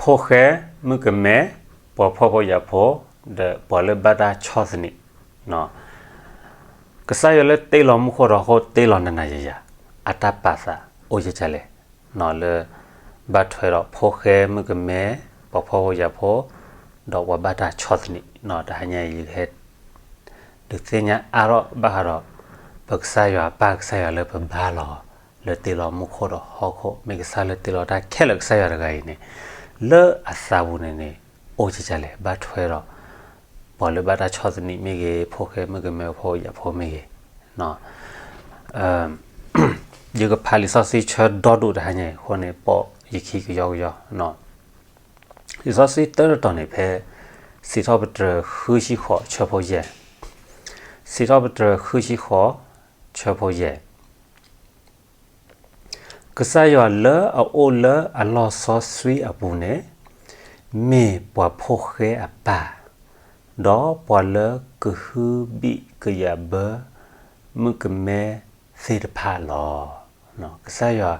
ဖိၣ်ဃဲမုၣ်ကမဲ, ပှၤဖှီၣ်ဖိယာ်ဖိ, ဒီးပှၤလၢဘၣ်တၢ်ဆီၣ်သနံး, ကစၢ်ယွၤလၢတ့လီၤမူခိၣ်ဒီးဟီၣ်ခိၣ်တ့လီၤနၤနၤယၤယၤ, အတၢ်ပာ်သးအိၣ်ကကလဲၣ်, လၢ ဘၣ်ထွဲဒီးဖိၣ်ဃဲမုၣ်ကမဲ, ပှၤဖှီၣ်ဖိယာ်ဖိ, ဒီးပှၤဘၣ်တၢ်ဆီၣ်သနံး, တဟါညါအံၤယကဟဲ ဒုးသ့ၣ်ညါအါထီၣ်ဘၣ်ဃးဒီး ပကစၢ်ယွၤပၢ်ကစၢ်ယွၤလၢပဘါလီၤ, လၢတ့လီၤမူခိၣ်ဒီးဟီၣ်ခိၣ် မ့ၢ်ကစၢ်လၢတ့လီၤတၢ်ခဲလၢာ်ကစၢ်ယွၤတဂၤအံၤန့ၣ်, လၢအသးပူၤန့ၣ်န့ၣ် အိၣ်ကကလဲၣ် ဘၣ်ထွဲဒီး ပှၤလၢဘၣ်တၢ်ဆီၣ်သနံးမ့ၢ်ဂ့ၤ, ဖိၣ်ဃဲမုၣ်ကမဲ ဖိၣ်ဃဲဖိယာ်ဖိမ့ၢ်ဂ့ၤ, ယကဖးလံာ်စီဆှံဆၢဒီဒူၣ်တဟါညါအံၤအဃိန့ၣ် ပိာ်ယခံကယီကယီ, လံာ်စီဆှံတၢတတီၤန့ၣ်ဖဲ စံးထီၣ်ပတြၢၤဃုဆံဃိးဆၢဖိယဲၢ်, စံးထီၣ်ပတြၢၤဃုဆံဃိးဆၢဖိယဲၢ်, ကစၢ်ယွၤလၢအအိၣ်လၢအလီၢ်စီဆှံအပူၤန့ၣ် မ့ၢ်ပှၤဖှီၣ်ဃဲအပၢ်, ဒီးပှၤလၢကဟုဘံၣ်ကယာ်ဘၢ မုၣ်ကမဲသ့ၣ်တဖၣ်လီၤ. ကစၢ်ယွၤ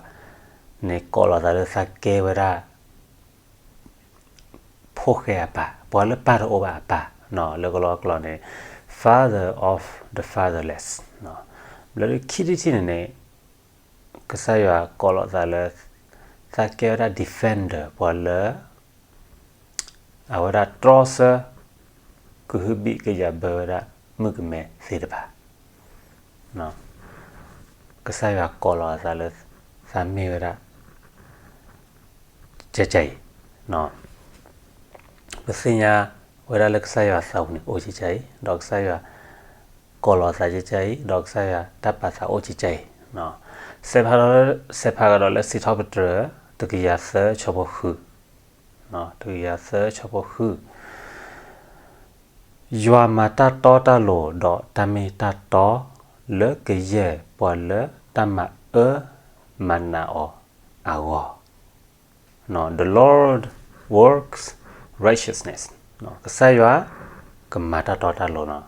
န့ၣ်ကိးလီၤသးလၢသးကဲဝဲဒၣ် ဖှီၣ်ဃဲအပၢ်, ပှၤလၢပၢ်တအိၣ်ဘၣ်အပၢ်, လၢကလီကလီန့ၣ် Father of the fatherless, ဘျီဒုးခံထံၣ်တထံၣ်န့ၣ်န့ၣ် ကစၢ်ယွၤကိးလီၤသးလၢ သးကဲဝဲဒၣ် defender ပှၤလၢ အဝဲဒၣ်တြီဆၢ ကဟုဘံၣ်ကယာ်ဘၢဝဲဒၣ် မုၣ်ကမဲသ့ၣ်တဖၣ်, ကစၢ်ယွၤကိးလီၤအသးလၢ သးမ့ၢ်ဝဲဒၣ် ကကဲအံၤ, ပသ့ၣ်ညါဝဲဒၣ်လၢကစၢ်ယွၤအသးပူၤန့ၣ် အိၣ်ကကဲအံၤ, ဒီးကစၢ်ယွၤ ကိးလီၤသးကကဲအံၤ, ဒီးကစၢ်ယွၤတၢ်ပာ်သးအိၣ်ကကဲအံၤ, စဲးဖးဒီး စဲးဖးကဒီးလၢစံးထီၣ်ပတြၢၤ တကယၤသၢဆၢဖိဃု, တကယၤသၢဆၢဖိဃု, ယွၤမၤတၢ်တီတၢ်လိၤဒီးတၢ်မ့ၢ်တၢ်တီ လၢကယဲၢ်ပှၤလၢတၢ်မၤအၢမၤနးအီၤအဂီၢ်, The Lord works righteousness, ကစၢ်ယွၤ ကမၤတၢ်တီတၢ်လိၤနီၤ,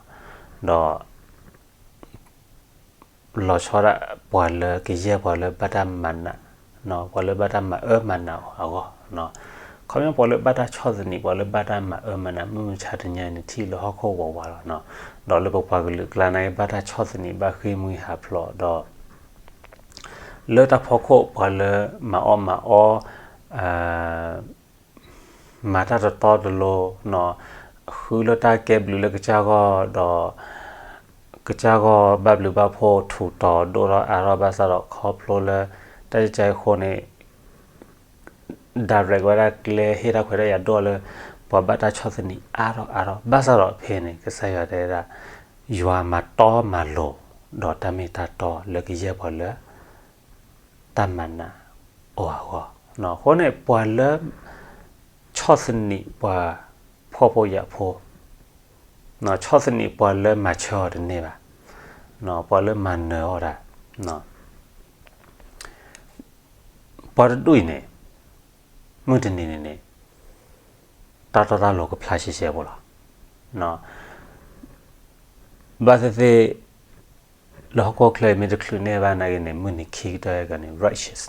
ဒီး လီၤဆီဒၣ်ပှၤလၢကယဲၢ်ပှၤလၢဘၣ်တၢ်မၤနး, ပှၤလၢဘၣ်တၢ်မၤအၢမၤနးအီၤအဂီၢ်, ခီပညီပှၤလၢဘၣ်တၢ်ဆီၣ်သနံး ပှၤလၢဘၣ်တၢ်မၤအၢမၤနး မုၢ်မဆါတနံၤအံၤန့ၣ် ထံၣ်လၢဟီၣ်ခိၣ်ဝးဝးလီၤ, ဒီးလၢပပှၤကလုာ်ကျါန့ၣ် ဘၣ်တၢ်ဆီၣ်သနံး ဘၣ်ဃ့ၢ်မှံဟးဖျိးဒီး လၢတၢ်ဖီခိၣ်ပှၤလၢမၤအီၣ်မၤအီ မၤတၢ်တတီတလိၤ, ဃုလၢတၢ်ကဲဘျုးလၢကစၢ်ဂီၢ်ဒီး ကစၢ်ဂီၢ်ဘၣ်ဘျုးဘၣ်ဖှိၣ်ထူးတီၤဒိၣ်ထီၣ်အါထီၣ်ဘၣ်ဆၣ်ဒီး ခီဖျိလၢတၢ်ကဲအံၤအဃိန့ၣ် direct ဝဲဒၣ်ကျဲဟ့ၣ်တၢ်ခွဲးတၢ်ယာ်ဒိၣ်လၢ ပှၤဘၣ်တၢ်ဆီၣ်သနံးအါထီၣ်အါထီၣ် ဘၣ်ဆၣ်ဒီးဖဲန့ၣ် ကစၢ်ယွၤတဲဝဲဒၣ် ယွၤမၤတီမၤလိၤ ဒီးတၢ်မ့ၢ်တၢ်တီလၢကယဲၢ်ပှၤလၢ တၢ်မၤနးအီၤအဂီၢ်, အဃိန့ၣ် ပှၤလၢ ဆီၣ်သနံးပှၤဖှီၣ်ဖိယာ်ဖိ, ဆီၣ်သနံးပှၤလၢမၤဆၢအီၤတန့ၢ်ဘၣ်, ပှၤလၢမၤနၢၤအီၤဒၣ်, ပှၤတဒူၣ်အံၤန့ၣ် မုၢ်တနံၤန့ၣ်န့ၣ် တၢ်တီတၢ်လိၤကဖျါရှဲရှဲဖိလီၤ. ဘၣ်သ့ၣ်သ့ၣ် လၢဟီၣ်ခိၣ်ချၢအံၤမ့ၢ်တချုးန့ၢ်ဘၣ်နာ်က့န့ၣ် မုၢ်နံၤခံကတၢၢ်အံၤန့ၣ် righteous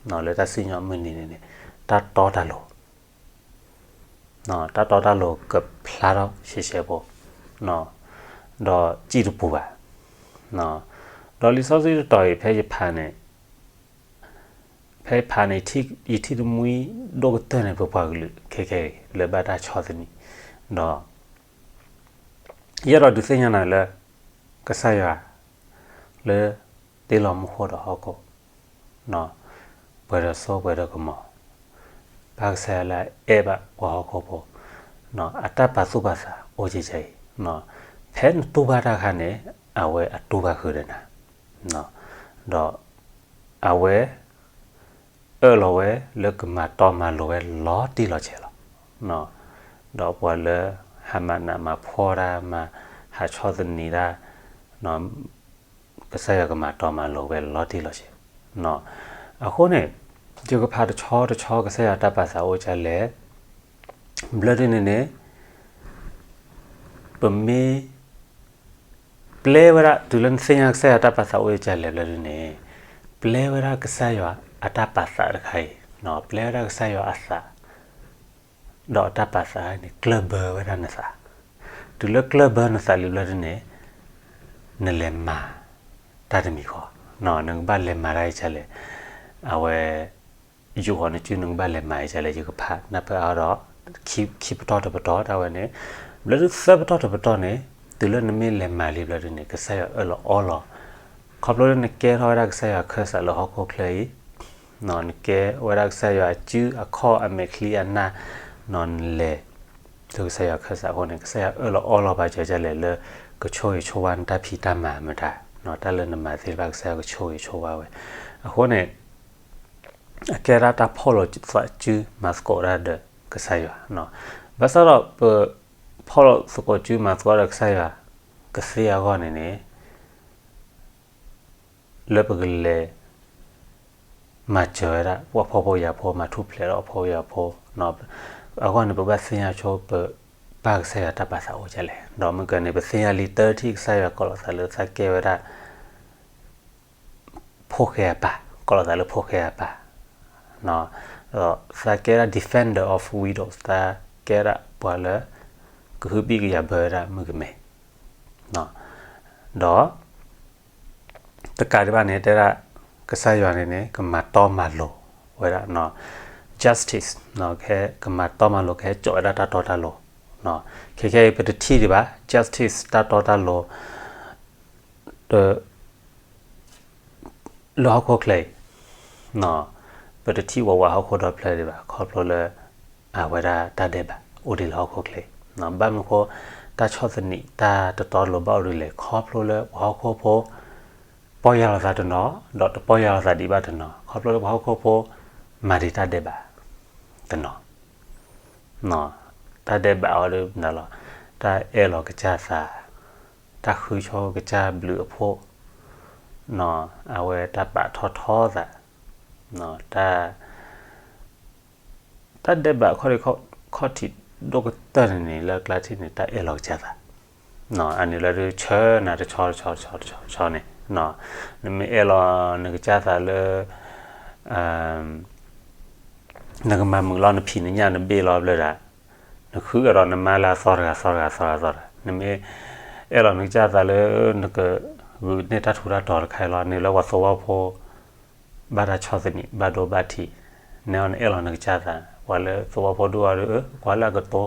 လၢတၢ်စံၣ်ညီၣ်မုၢ်နံၤန့ၣ်န့ၣ် တၢ်တီတၢ်လိၤ တၢ်တီတၢ်လိၤကဖျါထီၣ်ရှဲရှဲဖိ, ဒီးစံၣ်တပူၤဘၣ်. ဒီးလံာ်စီဆှံတတီၤအံၤ ဖဲယဖးန့ၣ် ဖဲယဖးန့ၣ် ယထံၣ်တမှံဒိၣ်ကတၢၢ်န့ၣ် ပပှၤကလုာ်ခဲခဲအံၤ လၢဘၣ်တၢ်ဆီၣ်သနံး, ဒီး ယအဲၣ်ဒိးဒုးသ့ၣ်ညါနၤလၢ ကစၢ်ယွၤ လၢတ့လီၤမူခိၣ်ဒီးဟီၣ်ခိၣ်, ပှဲၤဒီးစိပှဲၤဒီးကမီၤ, ပၢ်ကစၢ်ယွၤလၢအအဲၣ်ဘၣ်ပှၤဟီၣ်ခိၣ်ဖိ, အတၢ်ပာ်သူၣ်ပာ်သးအိၣ်ကကဲအံၤ, ဖဲနတူၢ်ဘၣ်တၢ်အခါန့ၣ် အဝဲအတူၢ်ဘၣ်ဃုာ်ဒီးနၤ, ဒီး အဝဲ အၢၣ်လီၤဝဲလၢကမၤတီမၤလိၤဝဲလီၤတံၢ်လီၤဆဲးလီၤ. ဒီးပှၤလၢဟးမၤနးမၤဖှီၣ်တၢ် မၤဟးဆီၣ်သနံးတၢ်, ကစၢ်ယွၤကမၤတီမၤလိၤဝဲလီၤတံၢ်လီၤဆဲး. အဃိန့ၣ် ယကဖးတဆီတဆီ ကစၢ်ယွၤတၢ်ပာ်သးအိၣ်ကလဲၣ်, ဘျၢဒ်န့ၣ်န့ၣ် ပမ့ၢ် ပျဲဝဲဒၣ် တုၤလၢနသ့ၣ်ညါကစၢ်ယွၤတၢ်ပာ်သးအိၣ်ကလဲၣ်ဘျၢဒ်န့ၣ်, ပျဲဝဲဒၣ်ကစၢ်ယွၤအတၢ်ပာ်သးတခါအံၤ, ပျဲဝဲဒၣ်ကစၢ်ယွၤအသး ဒီးအတၢ်ပာ်သးန့ၣ် ကျၢၢ်ဘၢဝဲဒၣ်နသး. တုၤလၢကျၢၢ်ဘၢနသးလံဘျီဒုန့ၣ် နလဲၤမၤတၢ်တမံၤဃီ, နကဘၣ်လဲၤမၤတၢ်အံၤဒ်လဲၣ်. အဝဲ ယိးဃီနစု နကဘၣ်လဲၤမၤအံၤဒ်လဲၣ်, ယကဖးနၢ်ပၢၢ်အါဒီး ခံပတီၢ်တပတီၢ်တၢ်ဝဲန့ၣ်, ဘျီဒုသၢပတီၢ်တပတီၢ်န့ၣ်, တုၤလၢနမ့ၢ်လဲၤမၤလံဘျီဒုန့ၣ် ကစၢ်ယွၤအၢၣ်လီၤအီလီၤ, ခီဖျိလၢနကဲထီၣ်ဝဲဒၣ်ကစၢ်ယွၤအခၢၣ်စးလၢဟီၣ်ခိၣ်ချၢအံၤ, နကဲဝဲဒၣ်ကစၢ်ယွၤအစုအခီၣ်အမဲာ်ချံအနၢ်, နလဲၤ လၢကစၢ်ယွၤအခၢၣ်စးအဃိန့ၣ် ကစၢ်ယွၤအၢၣ်လီၤအီလီၤဘၣ်စၢၤဒ်လဲၣ်လၢ ကဆိၣ်ဂ့ၤဆိၣ်ဝါနတၢ်ဖံးတၢ်မၤမတၤ, တၢ်လၢနမၤသ့ၣ်တဖၣ် ကစၢ်ယွၤကဆိၣ်ဂ့ၤဆိၣ်ဝါဝဲ. အဃိန့ၣ် အကဲဒၣ်တၢ်ဖီၣ်လိာ်သးစုမၤသကိးတၢ်ဒီးကစၢ်ယွၤ, ဘၣ်ဆၣ်ဒီးပ ဖီၣ်လိာ်သကိးစုမၤသကိးဒီးကစၢ်ယွၤ ကသ့အဂီၢ်န့ၣ်န့ၣ် လၢပကလဲၤ မၤစၢၤဝဲဒၣ် ပှၤဖှီၣ်ဖိယာ်ဖိ မၤထူၣ်ဖျဲးဒီးဖှီၣ်ဖိယာ်ဖိ အဂီၢ်န့ၣ် ပဘၣ်သ့ၣ်ညါဆိ ပပၢ်ကစၢ်ယွၤတၢ်ပာ်သးအိၣ်ဒ်လဲၣ်. ဒီးမုၢ်ကန့ၣ် ပသ့ၣ်ညါလံတၢ်ထံၣ်ကစၢ်ယွၤကိးလီၤသးလၢသးကဲဝဲဒၣ် ဖိၣ်ဃဲအပၢ်, ကိးလီၤသးလၢဖိၣ်ဃဲအပၢ်, ဒီးသးကဲဒၣ် defender of widows, သးကဲဒၣ်ပှၤလၢ ကဟုဘံၣ်ကယာ်ဘၢဝဲဒၣ်မုၣ်ကမဲ, ဒီး တကးဒံးဘၣ်န့ၣ် တဲဒၣ် ကစၢ်ယွၤန့ၣ်န့ၣ် ကမၤတီမၤလိၤဝဲဒၣ် justice, ကမၤတီမၤလိၤ ကဟဲစိာ်ဝဲဒၣ်တၢ်တီတၢ်လိၤ, ခဲခဲအံၤ ပတထံၣ်ဒံးဘၣ် justice တၢ်တီတၢ်လိၤ လၢဟီၣ်ခိၣ်ချၢအံၤ, ပတထံၣ်ဝးဝးဟီၣ်ခိၣ်ဒီဖျၢၣ်ဒံးဘၣ် ခီဖျိလၢ အဝဲဒၣ်တၢ်ဒဲးဘးအိၣ်ဒံးလၢဟီၣ်ခိၣ်ချၢအံၤ, ဘၣ်မနုၤဃိ တၢ်ဆီၣ်သနံး တၢ်တတီတလိၤဘၣ်အိၣ်ဒ်လဲၣ် ခီဖျိလၢပှၤဟီၣ်ခိၣ်ဖိ ပီၢ်ယၢ်လီၤသးတနီၤ ဒီးတပီၢ်ယၢ်လီၤသးဒံးဘၣ်တနီၤ ခီဖျိလၢပှၤဟီၣ်ခိၣ်ဖိ မၤဒံးတၢ်ဒဲးဘးတနီၤ တၢ်ဒဲးဘးအီၤဒ်နၤလီၤ, တၢ်အဲၣ်လီၤကစၢ်သး, တၢ်ဃုဆိကစၢ်ဘျုးအဖှိၣ်, အဝဲတၢ်ပာ်ထီၣ်ထီသး, တၢ်ဒဲးဘးခီၣ်ထံးဒိၣ်ကတၢၢ်န့ၣ်န့ၣ် လၢကျါထံၣ်န့ၣ် တၢ်အဲၣ်လီၤကစၢ်သး, အန့ၣ်လၢဒုးဆၢနၤတဆီတဆီတဆီတဆီတဆီန့ၣ်, နမ့ၢ်အဲၣ်လီၤနကစၢ်သးလၢ နကမၤမုာ်လီၤနဖံးနညၣ်နဘ့ၣ်လီၤဘျီဒၣ်, နဃုအဒီးနမါလၢအသီတဂၤသီတဂၤသီတဂၤသီတဂၤ, နမ့ၢ်အဲၣ်လီၤနကစၢ်သးလၢ နကဂုာ်န့ၢ်တၢ်ထူးတၢ်တီၤတခါအံၤလီၤ, န့ၣ်လၢပှၤသဝီဖိ ဘၣ်တၢ်ဆီၣ်သနံး ဘၣ်ဒိဘၣ်ထံး, နဲအီၤနအဲၣ်လီၤနကစၢ်သး, ပှၤလၢသဝီဖိဒိၣ်အီၤဒီး ကွၢ်လၢအကတိၤ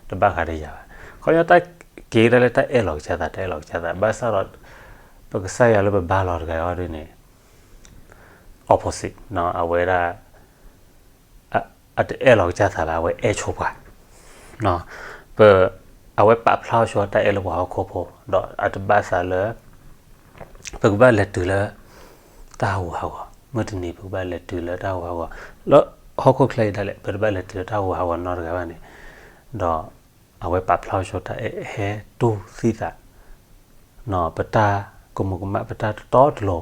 တဘၣ်ဃးဒီးယၤဘၣ်. ခီပညီတၢ်က့ၤဒၣ်လၢတၢ်အဲၣ်လီၤကစၢ်သး တၢ်အဲၣ်လီၤကစၢ်သး ဘၣ်ဆၣ်ဒီး ပကစၢ်ယွၤလၢပဘါလီၤတဂၤအံၤဒ်န့ၣ် opposite အဝဲဒၣ် အတအဲၣ်လီၤကစၢ်သးဘၣ် အဝဲအဲၣ်ဆိပှၤ, ပ အဝဲပာ်ဖျါဆိတၢ်အဲၣ်လၢပှၤဟီၣ်ခိၣ်ဖိ ဒီးအတဘၣ်သးလၢ ပကဘၣ်လဲၤတုၤလၢ တၢ်ဟးဂူာ်ဟးဂီၤ, မုၢ်တနံၤပကဘၣ်လဲၤတုၤလၢတၢ်ဟးဂူာ်ဟးဂီၤ, လၢဟီၣ်ခိၣ်ချၢအံၤဒၣ်လဲာ် ပတဘၣ်လဲၤတုၤလၢတၢ်ဟးဂူာ်ဟးဂီၤနီတဂၤဘၣ်န့ၣ်, ဒီး အဝဲပာ်ဖျါဆိတၢ်အဲၣ်ဟဲတူၢ်သံသး ပတၢ်ကမူၤကမၣ် ပတၢ်တတီတလိၤ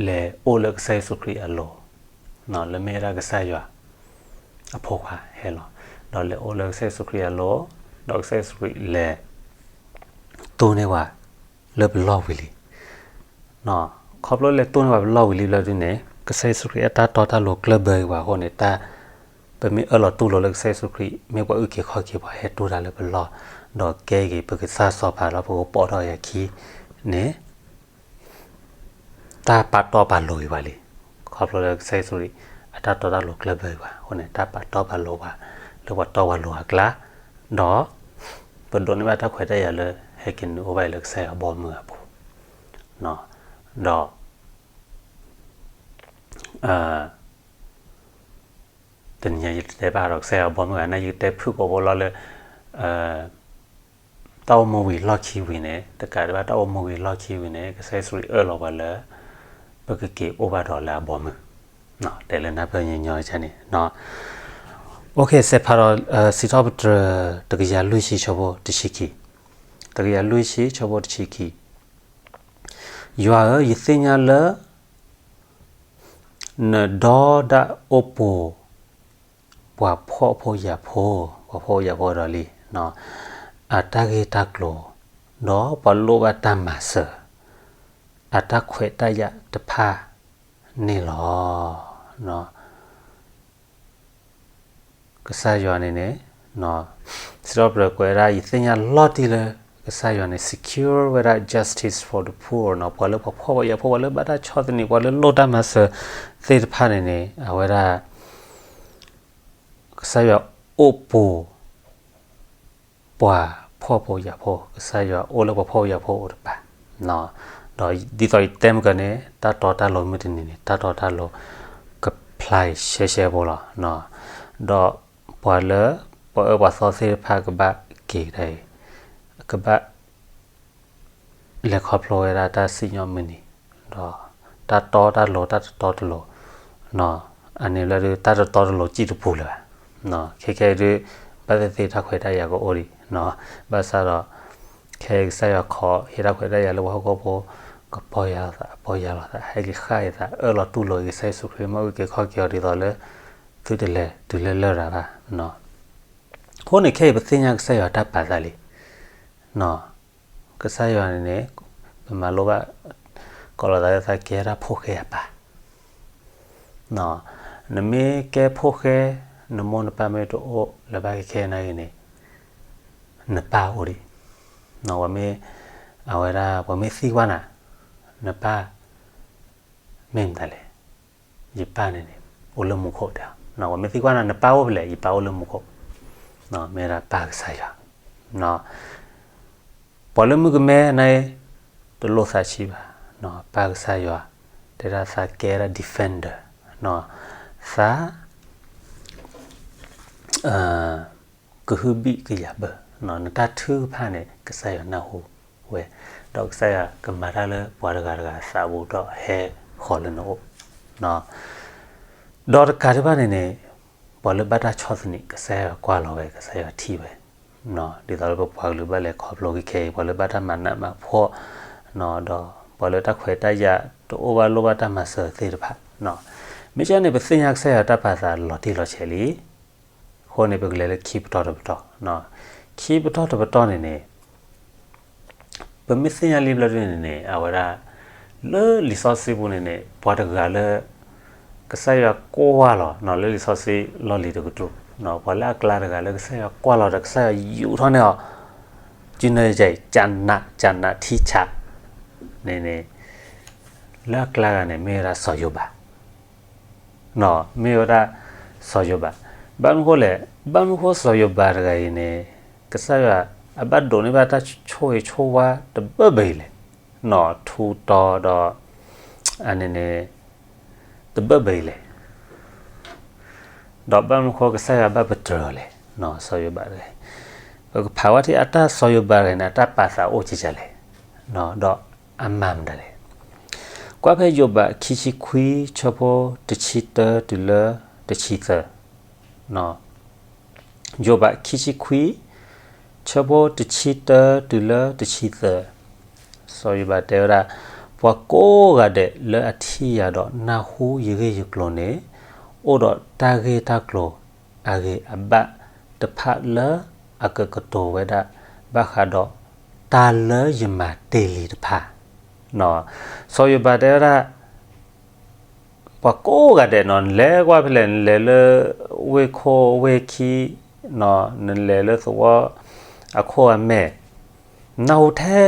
လဲၤအိၣ်လၢကစၢ်ယ့ၣ်ၡူးခရံာ်အလိၤ, လၢမ့ၢ်ဝဲဒၣ်ကစၢ်ယွၤ အဖိခွါဟဲလီၤ, ဒီးလဲၤအိၣ်လၢကစၢ်ယ့ၣ်ၡူးခရံာ်အလိၤ, ဒီးကစၢ်ယ့ၣ်ၡူးခရံာ်လဲၤ တူၢ်န့ၢ်ပှၤ လၢပလီၢ်ဝံၤလံ ခီဖျိလဲၤတူၢ်န့ၢ်ပှၤပလီၢ်ဝံၤလံဘျီဒ်န့ၣ် ကစၢ်ယ့ၣ်ၡူးခရံာ်အတၢ်တီတၢ်လိၤကျၢၢ်ဘၢအံၤပှၤအဃိန့ၣ် တၢ် ပမ့ၢ်အၢၣ်လီၤတူၢ်လိာ်လၢကစၢ်ယ့ၣ်ၡူးခရံာ် မ့ၢ်ပှၤအုၣ်က့ၤခီၣ်က့ၤပှၤဟဲတူၢ်တၢ်လၢပလီၢ်, ဒီးကဲက့ၤပကစၢ်စီၤပၤလၢပကပိာ်ထီၣ်အခံန့ၣ် တၢ်ပာ်တီပာ်လိၤအံၤပှၤလံ. ခီဖျိလၢကစၢ်ယ့ၣ်ၡူးခရံာ် အတၢ်တီတၢ်လိၤကျၢၢ်ဘၢအံၤပှၤအဃိန့ၣ် တၢ်ပာ်တီပာ်လိၤပှၤ လၢပှၤတီပှၤလိၤအကျါ, ဒီး ပဒိးန့ၢ်ဘၣ်တၢ်ခွဲးတၢ်ယာ်လၢ ဟဲက့ၤနုာ်အိၣ်ဘၣ်အံၤလၢကစၢ်ယွၤဘီမုၢ်အပူၤ, ဒီး တနံၤညါယတဲဘၣ်ဒီးကစၢ်ယွၤဘီမုၢ်ဂၤန့ၣ် ယကတဲဖုၣ်ကိာ်ဖိလီၤလၢ တၢ်အိၣ်မူဝံၤလီၢ်ခံဝံၤန့ၣ် တကးဒံးဘၣ်တၢ်အိၣ်မူဝံၤလီၢ်ခံဝံၤန့ၣ် ကစၢ်ယ့ၣ်ၡူးခရံာ်အၢၣ်လီၤပှၤလၢ ပကက့ၤအိၣ်ဘၣ်ဒီးလၢအဘီမုၢ်, တဲလၢနၢ်ပၢၢ်ညီညီန့ၣ်, အိၣ်ခ့ စဲးဖးဒီး စံးထီၣ်ပတြၢၤ တကယၤလွံၢ်ဆံဆၢဖိတဆံခံ, တကယၤလွံၢ်ဆံဆၢဖိတဆံခံ, ယွၤဧၢ, ယသ့ၣ်ညါလၢ နဒီဒၣ်အိၣ်ပူၤ ပှၤဖှီၣ်ဖိယာ်ဖိ, ပှၤဖှီၣ်ဖိယာ်ဖိဒီးလံ, အတၢ်ဂ့ၢ်တၢ်ကျိၤ, ဒီးပှၤလိၣ်ဘၣ်တၢ်မၤစၢၤ, အတၢ်ခွဲးတၢ်ယာ်တဖၣ်န့ၣ်လီၤ. က ကစၢ်ယွၤန့ၣ်န့ၣ် စံးထီၣ်ပတြၢၤကွဲးဝဲဒၣ် ယသ့ၣ်ညါလီၤတံၢ်လၢ ကစၢ်ယွၤန့ၣ် secure ဝဲဒၣ် justice for the poor နီၤ, ပှၤလၢပှၤဖှီၣ်ပှၤယာ်ဖိ ပှၤလၢဘၣ်တၢ်ဆီၣ်သနံး ပှၤလၢလိၣ်တၢ်မၤစၢၤသ့ၣ်တဖၣ်န့ၣ်န့ၣ် အဝဲဒၣ် ကစၢ်ယွၤအိၣ်ပူၤ ပှၤဖှီၣ်ဖိယာ်ဖိ, ကစၢ်ယွၤအိၣ်လၢပှၤဖှီၣ်ဖိယာ်ဖိအအိၣ်တပၤ, ဒီးဒ်သိးယတဲမုၢ်ကၢန့ၣ် တၢ်တီတၢ်လိၤမုၢ်တနံၤန့ၣ် တၢ်တီတၢ်လိၤ ကဖျါရှဲရှဲဖိလီၤ, ဒီးပှၤလၢ ပှၤအၢပှၤသီသ့ၣ်တဖၣ်ကဘၣ်က့ၤကဒါအံၤ ကဘၣ် လဲၤခီဖျိဝဲဒၣ်တၢ်စံၣ်ညီၣ်မုၢ်နံၤ, ဒီးတၢ်တီတၢ်လိၤ တၢ်တတီတလိၤ, အန့ၣ်လၢဒုး တၢ်တတီတလိၤစံၣ်တပူၤလၢၤဘၣ်, ခဲခဲဒုး ဘၣ်သ့ၣ်သ့ၣ်တၢ်ခွဲးတၢ်ယာ်ကအိၣ်ဒံး, ဘၣ်ဆၣ်ဒီး ခဲအံၤကစၢ်ယွၤခိးဟ့ၣ်တၢ်ခွဲးတၢ်ယာ်လၢပှၤဟီၣ်ခိၣ်ဖိ ကပီၢ်ယၢ်လီၤသး ပီၢ်ယၢ်လီၤသး ဟဲက့ၤဃၣ်က့ၤသး အၢၣ်လီၤတူၢ်လိာ်က့ၤကစၢ်ယ့ၣ်ၡူးခရံာ် မၤအုၣ်က့ၤခီၣ်က့ၤအီၤဒ်သိးလၢ သုတလဲၤတုၤလၢလရာ်ဘၣ် အဃိန့ၣ် ခဲအံၤပသ့ၣ်ညါကစၢ်ယွၤတၢ်ပာ်သးလံ, ကစၢ်ယွၤန့ၣ်န့ၣ် ပမၤလိဘၣ် ကိးလီၤသးလၢ သးကဲတၢ်ဖိၣ်ဃဲအပၢ်, နမ့ၢ်ကဲဖိၣ်ဃဲ နမိၢ်နပၢ်မ့ၢ်တအိၣ်လၢၤဘၣ်ခဲခဲနာ်က့န့ၣ် နပၢ်အိၣ်ဒံး, ပှၤမ့ၢ် အဝဲဒၣ် ပှၤမ့ၢ်သံကွၢ်နၤ နပၢ် မ့ၢ်မတၤလဲၣ်, ယပၢ်န့ၣ်န့ၣ် အိၣ်လၢမူခိၣ်တဲ, ပှၤမ့ၢ်သံကွၢ်နၤ နပၢ်အိၣ်ဖဲလဲၣ်, ယပၢ်အိၣ်လၢမူခိၣ်, မ့ၢ်ဒၣ်ပၢ်ကစၢ်ယွၤ, ပှၤလၢမုၣ်ကမဲန့ၣ် တလိၣ်သးဆံးဘၣ်, ပၢ်ကစၢ်ယွၤ တဲဒၣ်သးကဲဒၣ် defender, သး ကဟုဘံၣ်ကယာ်ဘၢ, နတၢ်ထုကဖၣ်န့ၣ် ကစၢ်ယွၤနၢ်ဟူဝဲ, ဒီးကစၢ်ယွၤကမၤတၢ်လၢပှၤတဂၤတဂၤသးပူၤဒီးဟဲဃီၤလၢနအိၣ်, ဒီးတကးဒံးဘၣ်န့ၣ်န့ၣ် ပှၤလၢဘၣ်တၢ်ဆီၣ်သနံး ကစၢ်ယွၤကွၢ်လီၤဝဲ ကစၢ်ယွၤထံၣ်ဝဲ, ဒ်သိးလၢပပှၤကလုာ်ဘၣ်လဲၤခီဖျိခဲခဲအံၤ ပှၤလၢဘၣ်တၢ်မၤနးမၤဖှီၣ်, ဒီးပှၤလၢတၢ်ခွဲးတၢ်ယာ်တအိၣ်ဘၣ်လိၣ်ဘၣ်တၢ်မၤစၢၤသ့ၣ်တဖၣ်, မ့ၢ်ကဲန့ၣ် ပသ့ၣ်ညါကစၢ်ယွၤတၢ်ပာ်သးလီၤတံၢ်လီၤဆဲးလံ, အဃိန့ၣ် ပကလဲၤလၢခံပတီၢ်တပတီၢ်, ခံပတီၢ်တပတီၢ်န့ၣ်န့ၣ် ပမ့ၢ်သ့ၣ်ညါလံဘျီဒ်န့ၣ်န့ၣ် အဝဲဒၣ် လၢလံာ်စီဆှံပူၤန့ၣ်န့ၣ် ပှၤတဂၤလၢ ကစၢ်ယွၤကွၢ်လီၤ လၢလံာ်စီဆှံလီၢ်လံၤတကတြူၢ်, ပှၤလၢအကျါတဂၤလၢကစၢ်ယွၤကွၢ်လီၤဒီးကစၢ်ယွၤယူာ်ထီၣ်န့ၢ်အီၤ, ကနၢယဲ ကနး ကနးထံဆး န့ၣ်န့ၣ် လၢအကျါတဂၤန့ၣ် မ့ၢ်ဝဲဒၣ်စီၤယိၤဘး မ့ၢ်ဝဲဒၣ်စီၤယိၤဘး, ဘၣ်မနုၤဃိလဲၣ်, ဘၣ်မနုၤဃိစီၤယိၤဘးတဂၤအံၤန့ၣ် ကစၢ်ယွၤ အဘၣ်ဒိးန့ၢ်ဘၣ်တၢ်ဆိၣ်ဂ့ၤဆိၣ်ဝါတဘၢၣ်ဘၢၣ်အံၤလဲၣ်, ထူးတီၤဒီး အန့ၣ်န့ၣ် တဘၢၣ်ဘၢၣ်အံၤလဲၣ်, ဒီးဘၣ်မနုၤဃိကစၢ်ယွၤဘၣ်ပတြၢၤအီၤလဲၣ်, စီၤယိၤဘးတဂၤအံၤ, ပကဖးဝဲထဲအတၢ်စီၤယိၤဘးတဂၤန့ၣ် အတၢ်ပာ်သးအိၣ်ကဲကဲလဲၣ်, ဒီးအမၤမတၤလဲၣ်, ကွၢ်ဖဲယိၤဘးခံဆံခွံ ဆၢဖိတဆံတၢတုၤလၢတဆံသၢ ယိၤဘးခံဆံခွံ ဆၢဖိတဆံတၢတုၤလၢတဆံသၢ, စီၤယိၤဘးတဲဝဲဒၣ်, ပှၤကိးဂၤဒဲးလၢအထံၣ်ယၤဒီးနၢ်ဟူယဂ့ၢ်ယကျိၤန့ၣ် အိၣ်ဒီးတၢ်ဂ့ၢ်တၢ်ကျိၤအဂ့ၤအဘၣ်တဖၣ်လၢအကကတိၤဝဲဒၣ် ဘၣ်ဃးဒီးတၢ်လၢယမၤတ့ၢ်လံတဖၣ်, စီၤယိၤဘးတဲဝဲဒၣ် ပှၤကိးဂၤဒဲးနီၤ နလဲၤကွၢ်ဖဲလဲၣ် နလဲၤလၢဝ့ၢ်ခိၣ်ဝ့ၢ်ခံ, နလဲၤလၢသဝီအခိၣ်အမဲာ်, နၢ်ဟူထဲ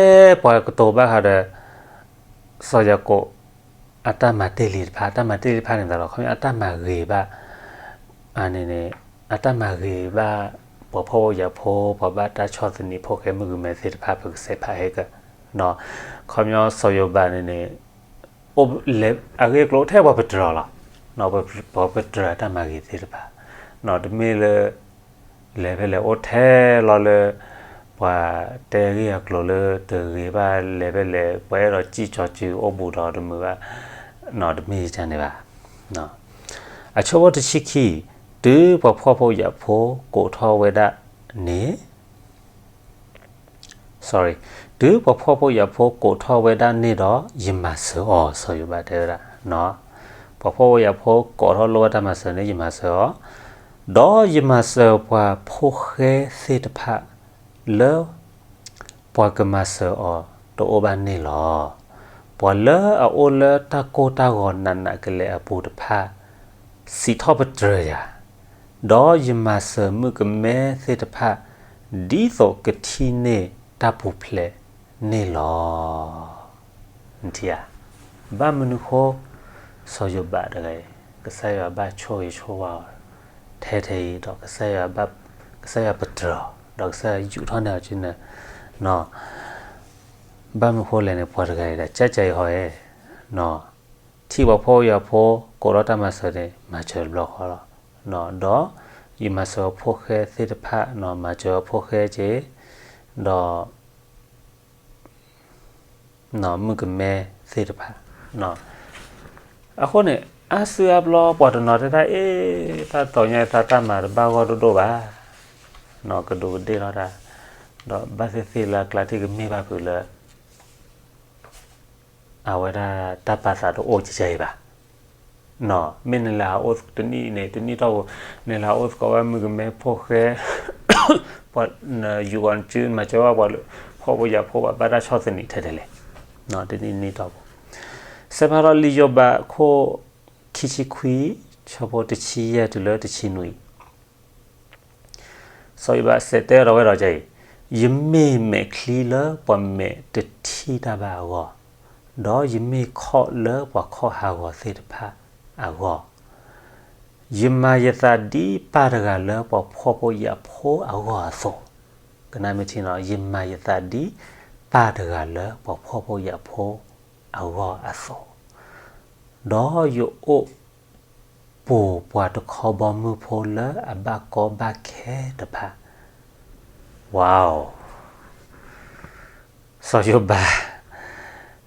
ပှၤကတိၤဘၣ်ဃးဒီး စီၤယၤကိာ် အတၢ်မၤတ့ၢ်လံတဖၣ်, အတၢ်မၤတ့ၢ်လံတဖၣ်န့ၣ်သးဒီး ခီပညီအတၢ်မၤဂ့ၤဘၣ်, အန့ၣ်န့ၣ် အတၢ်မၤဂ့ၤဘၣ် ပှၤဖှီၣ်ဖိယာ်ဖိ ပှၤဘၣ်တၢ်ဆီၣ်သနံးဖိၣ်ဃဲမုၣ်ကမဲသ့ၣ်တဖၣ် ပကစဲးဖးဟဲက, ခီပညီစီၤယိၤဘးန့ၣ်န့ၣ် အဂ့ၢ်အကျိၤထဲပှၤပတြၢၤလီၤ, ပှၤပတြၢၤအတၢ်မၤဂ့ၤသ့ၣ်တဖၣ်, တမ့ၢ်လၢ လဲၤဖဲလဲၣ်အိၣ်ထဲလီၤလၢ ပှၤတဲဂ့ၢ်အကျိၤလၢတဂ့ၤဘၣ် လဲၤဖဲလဲၣ် ပှၤအဲၣ်ဒိးစံၣ်ကၠီၤစၢၤအိၣ်ဘူးဒီးတမုာ်ဘၣ်, တမ့ၢ်ယန့ၣ်ဘၣ်. အဆၢဖိတဆံခံ, တုၤပှၤဖှီၣ်ဖိယာ်ဖိကိးထီၣ်ဝဲဒၣ်န့ၣ် sorry, တုၤပှၤဖှီၣ်ဖိယာ်ဖိကိးထီၣ်ဝဲဒၣ်န့ၣ်ဒီး ယမၤစၢၤအီၤ စီၤယိၤဘးတဲဝဲဒၣ်, ပှၤဖှီၣ်ဖိယာ်ဖိကိးထီၣ်လိၣ်ဘၣ်တၢ်မၤစၢၤန့ၣ် ယမၤစၢၤအီၤ, ဒီးယမၤစၢၤပှၤဖိၣ်ဃဲသ့ၣ်တဖၣ်လၢ ပှၤကမၤစၢၤအီၤတအိၣ်ဘၣ်န့ၣ်လီၤ. ပှၤလၢအအိၣ်လၢတၢ်ကိၢ်တၢ်ဂီၤနးနးကလဲာ်အပူၤတဖၣ် စံးထီၣ်ပတြၢၤယၤ, ဒီးယမၤစၢၤမုၣ်ကမဲသ့ၣ်တဖၣ် ဒ်သိးကထံၣ်န့ၢ်တၢ်ပူၤဖျဲးန့ၣ်လီၤ. နထံၣ်ဧါ, ဘၣ်မနုၤဃိ စီၤယိၤဘးတဂၤအံၤ ကစၢ်ယွၤဘၣ်ဆိၣ်ဂ့ၤဆိၣ်ဝါအီၤ ထဲထဲအံၤဒီး ကစၢ်ယွၤပတြၢၤအီၤ ဒီးကစၢ်ယွၤယူာ်ထီၣ်န့ၢ်အီၤကန့ၣ်, ဘၣ်မနုၤဃိလဲၣ်န့ၣ် ပှၤတဂၤအံၤဒၣ် ကၢ်ကၢ်အံၤဟီဧဲ ထံၣ်ပှၤဖှီၣ်ဖိယာ်ဖိ ကိးထီၣ်တၢ်မၤစၢၤန့ၣ် မၤစၢၤတဘျီဃီလီၤ. ဒီးယမၤစၢၤအီၤဖိၣ်ဃဲသ့ၣ်တဖၣ် မၤစၢၤအီၤဖိၣ်ဃဲက့ၤ, ဒီး မုၣ်ကမဲသ့ၣ်တဖၣ်. အဃိန့ၣ် အါစုအါဘျီပှၤတနီၤတဲဒၣ် အ့ တၢ်တီၤညါအံၤ တၢ်မၤတဘၣ်ဂီၢ်ဒိၣ်ဒိၣ်ဘၣ်, ကဒူးကဒ့ၣ်လီၤတၢ်, ဒီးဘၣ်သ့ၣ်သ့ၣ်လၢအကျါထံၣ်ကမ့ၢ်ဘၣ်ဖုးလၢ အဝဲဒၣ်တၢ်ပာ်သးတအိၣ်ကကဲအံၤဘၣ်. မ့ၢ်နလဲၤဟးအိၣ်တနံၣ်န့ၣ် တနံၣ်တီၢ်ပူၤ, နလဲၤဟးအိၣ်သကိးဝဲမုၣ်ကမဲဖိၣ်ဃဲ, ပှၤယူၤဂီၤနစု မၤစၢၤဘၣ်ပှၤလၢ ဖှီၣ်ဖိယာ်ဖိဘၣ် ဘၣ်တၢ်ဆီၣ်သနံးထဲလဲၣ်လဲၣ်, တနံၣ်တနံၣ်တီၢ်ပူၤ. စဲးဖးထီၣ်လံာ်ယိၤဘးအခိၣ်ခံဆံခွံ, ဆၢဖိတဆံယဲၢ်တုၤလၢတဆံနွံ စီၤယိၤဘးစံးတဲဒီးဝဲဒီးအံၤ, ယမ့ၢ်မဲာ်ချံလၢပှၤမဲာ်တထံၣ်တၢ်ဘၣ်အဂီၢ်, ဒီးယမ့ၢ်ခီၣ်လၢပှၤခီၣ်ဟးဂီၤသ့ၣ်တဖၣ်အဂီၢ်, ယမၤယသးဒ်ပၢ်တဂၤလၢပှၤဖှီၣ်ဖိယာ်ဖိအဂီၢ်အသိး, ကနၣ်မ့ၢ်ထံနီၤ, ယမၤယသးဒ်ပၢ်တဂၤလၢပှၤဖှီၣ်ဖိယာ်ဖိအဂီၢ်အသိး, ဒီးယအိၣ် ပူၤပှၤတခီဘီမုၢ်ဖိလၢအဘၣ်ကီဘၣ်ခဲတဖၣ်. ဝါ, စီၤယိၤဘး,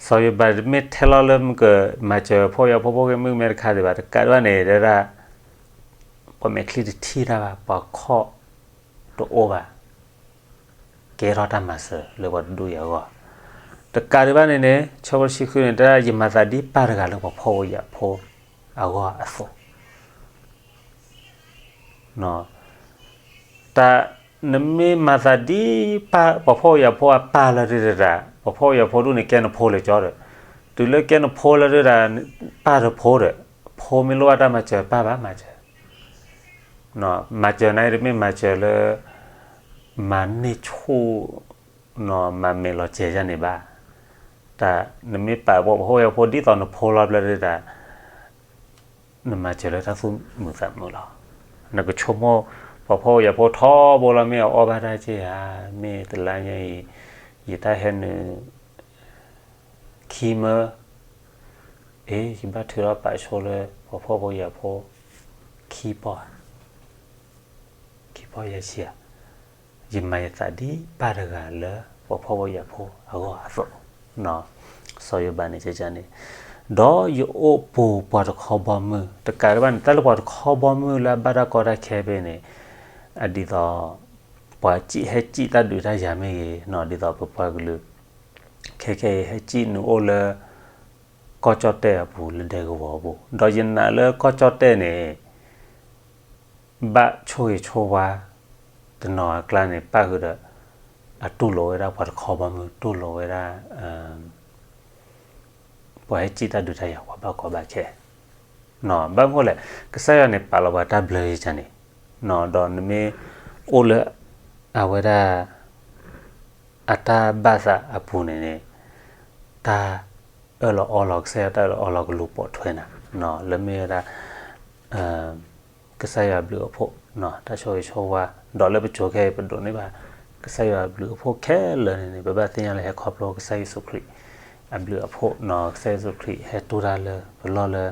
စီၤယိၤဘးတမ့ၢ်ထဲလီၤလၢမုၢ်ကမၤစၢၤဖှီၣ်ဖိယာ်ဖိဖိၣ်ဃဲမုၣ်ကမဲတခါဒံးဘၣ်, တကးဒံးဘၣ်န့ၣ် တဲဒၣ် ပှၤမဲာ်ချံတထံၣ်တၢ်ဘၣ်, ပှၤခီၣ်တအိၣ်ဘၣ်, ကဲထီၣ်တၢ်မၤစၢၤလၢပှၤတဒူၣ်အံၤအဂီၢ်, တကးဒံးဘၣ်န့ၣ်န့ၣ် ဆၢဖိတဆံဃုန့ၣ် တဲဒၣ် ယမၤသးဒ်ပၢ်တဂၤလၢပှၤဖှီၣ်ဖိယာ်ဖိအဂီၢ်အသိး. တၢ် နမ့ၢ်မၤသးဒ်ပၢ် ပှၤဖှီၣ်ဖိယာ်ဖိအပၢ်လၢဒုးတၢ်, ပှၤဖှီၣ်ဖိယာ်ဖိဒူၣ်န့ၣ် ကဲနဖိလၢကၠီဒီး, တုၤလၢကဲနဖိလၢဒုးတၢ်, ပၢ်တဖိဒီး, ဖိမ့ၢ်လိၣ်ဘၣ်တၢ်မၤစၢၤ ပၢ်ဘၣ်မၤစၢၤ, မၤစၢၤန့ၣ် တမ့ၢ်မၤစၢၤလၢ မၤန့ၢ်ဆူၣ် မၤမဲာ်လီၤစဲၤယၤန့ၣ်ဘၣ်. တၢ် နမ့ၢ်ပာ်ပှၤဖှီၣ်ဖိယာ်ဖိဒ်သိးနဖိလီၤဘျီဒုးတၢ်, နမၤစၢၤလၢတၢ်သူၣ်မုာ်သးမုာ်လီၤ. နကဆိကမိၣ် ပှၤဖှီၣ်ဖိယာ်ဖိထီဘိလီၤ မ့ၢ်အအီၣ်ဘၣ်တၢ်က့ၢ်ဧါ, မ့ၢ်တလါညါအံၤ ယတၢ်ဟဲနုာ် ခံမၢ, အ့ ယဘၣ်ထုးထီၣ်ပာ်ဆိလၢ ပှၤဖှီၣ်ဖိယာ်ဖိ ခံပီၢ်ဧါ, ခံပီၢ်ယဲၢ်ဆံဧါ. ယမၤယသးဒ်ပၢ်တဂၤလၢ ပှၤဖှီၣ်ဖိယာ်ဖိအဂီၢ်အသိး, စီၤယိၤဘးန့ၣ်န့ၣ်, ဒီးယအိၣ်ပူၤပှၤတခီဘီမုၢ်, တကးဒံးဘၣ်န့ၣ် တၢ်လၢပှၤတခီဘီမုၢ်လၢအဘၣ်တၢ်ကီတၢ်ခဲဖဲန့ၣ်, အဒ်သိး ပှၤစံၣ်ဟဲစံၣ်တၢ်ဒုးတၢ်ယၤမ့ၢ်ဂ့ၤ, ဒ်သိးပပှၤကလုာ် ခဲခဲအံၤဟဲစံၣ်နုာ်အိၣ်လၢ ကီၢ်ကၠီၣ်တဲၣ်အပူၤလၢဒဲကဝီၤအပူၤ, ဒီးယနာ်လၢကီၢ်ကၠီၣ်တဲၣ်န့ၣ် ဘၣ်ဆိၣ်ဂ့ၤဆိၣ်ဝါ တနီၤအကျါန့ၣ် ပၣ်ဃုာ်ဒီး အတူၢ်လိာ်ဝဲဒၣ်ပှၤတခီဘီမုၢ် တူၢ်လိာ်ဝဲဒၣ် ပှၤဟဲစံၣ်တၢ်ဒုးတၢ်ယၤ ပှၤဘၣ်ကီဘၣ်ခဲ, ဘၣ်မနုၤလဲၣ်, ကစၢ်ယွၤန့ၣ် ပာ်လီၤပှၤတၢ်ဘျၢယကန့ၣ်, ဒီးနမ့ၢ်အိၣ်လၢ အဝဲဒၣ် အတၢ်ဘၣ်သးအပူၤန့ၣ်န့ၣ်, တၢ်အၢၣ်လီၤအီလီၤ ကစၢ်ယွၤတၢ်အၢၣ်လီၤအီလီၤကလူၤပိာ်ထွဲနၤ, လၢမ့ၢ်ဝဲဒၣ် ကစၢ်ယွၤအဘျုးအဖှိၣ်, တၢ်ဆိၣ်ဂ့ၤဆိၣ်ဝါ, ဒီးလၢပစိၤခဲအံၤ ပဒိးန့ၢ်ဘၣ် ကစၢ်ယွၤအဘျုးအဖှိၣ်ခဲလၢာ်န့ၣ်န့ၣ် ပဘၣ်သ့ၣ်ညါလၢဟဲခီဖျိကစၢ်ယ့ၣ်ၡူးခရံာ်အဘျုးအဖှိၣ်, ကစၢ်ယ့ၣ်ၡူးခရံာ်ဟဲတူၢ်တၢ်လၢပလီၢ်လၢ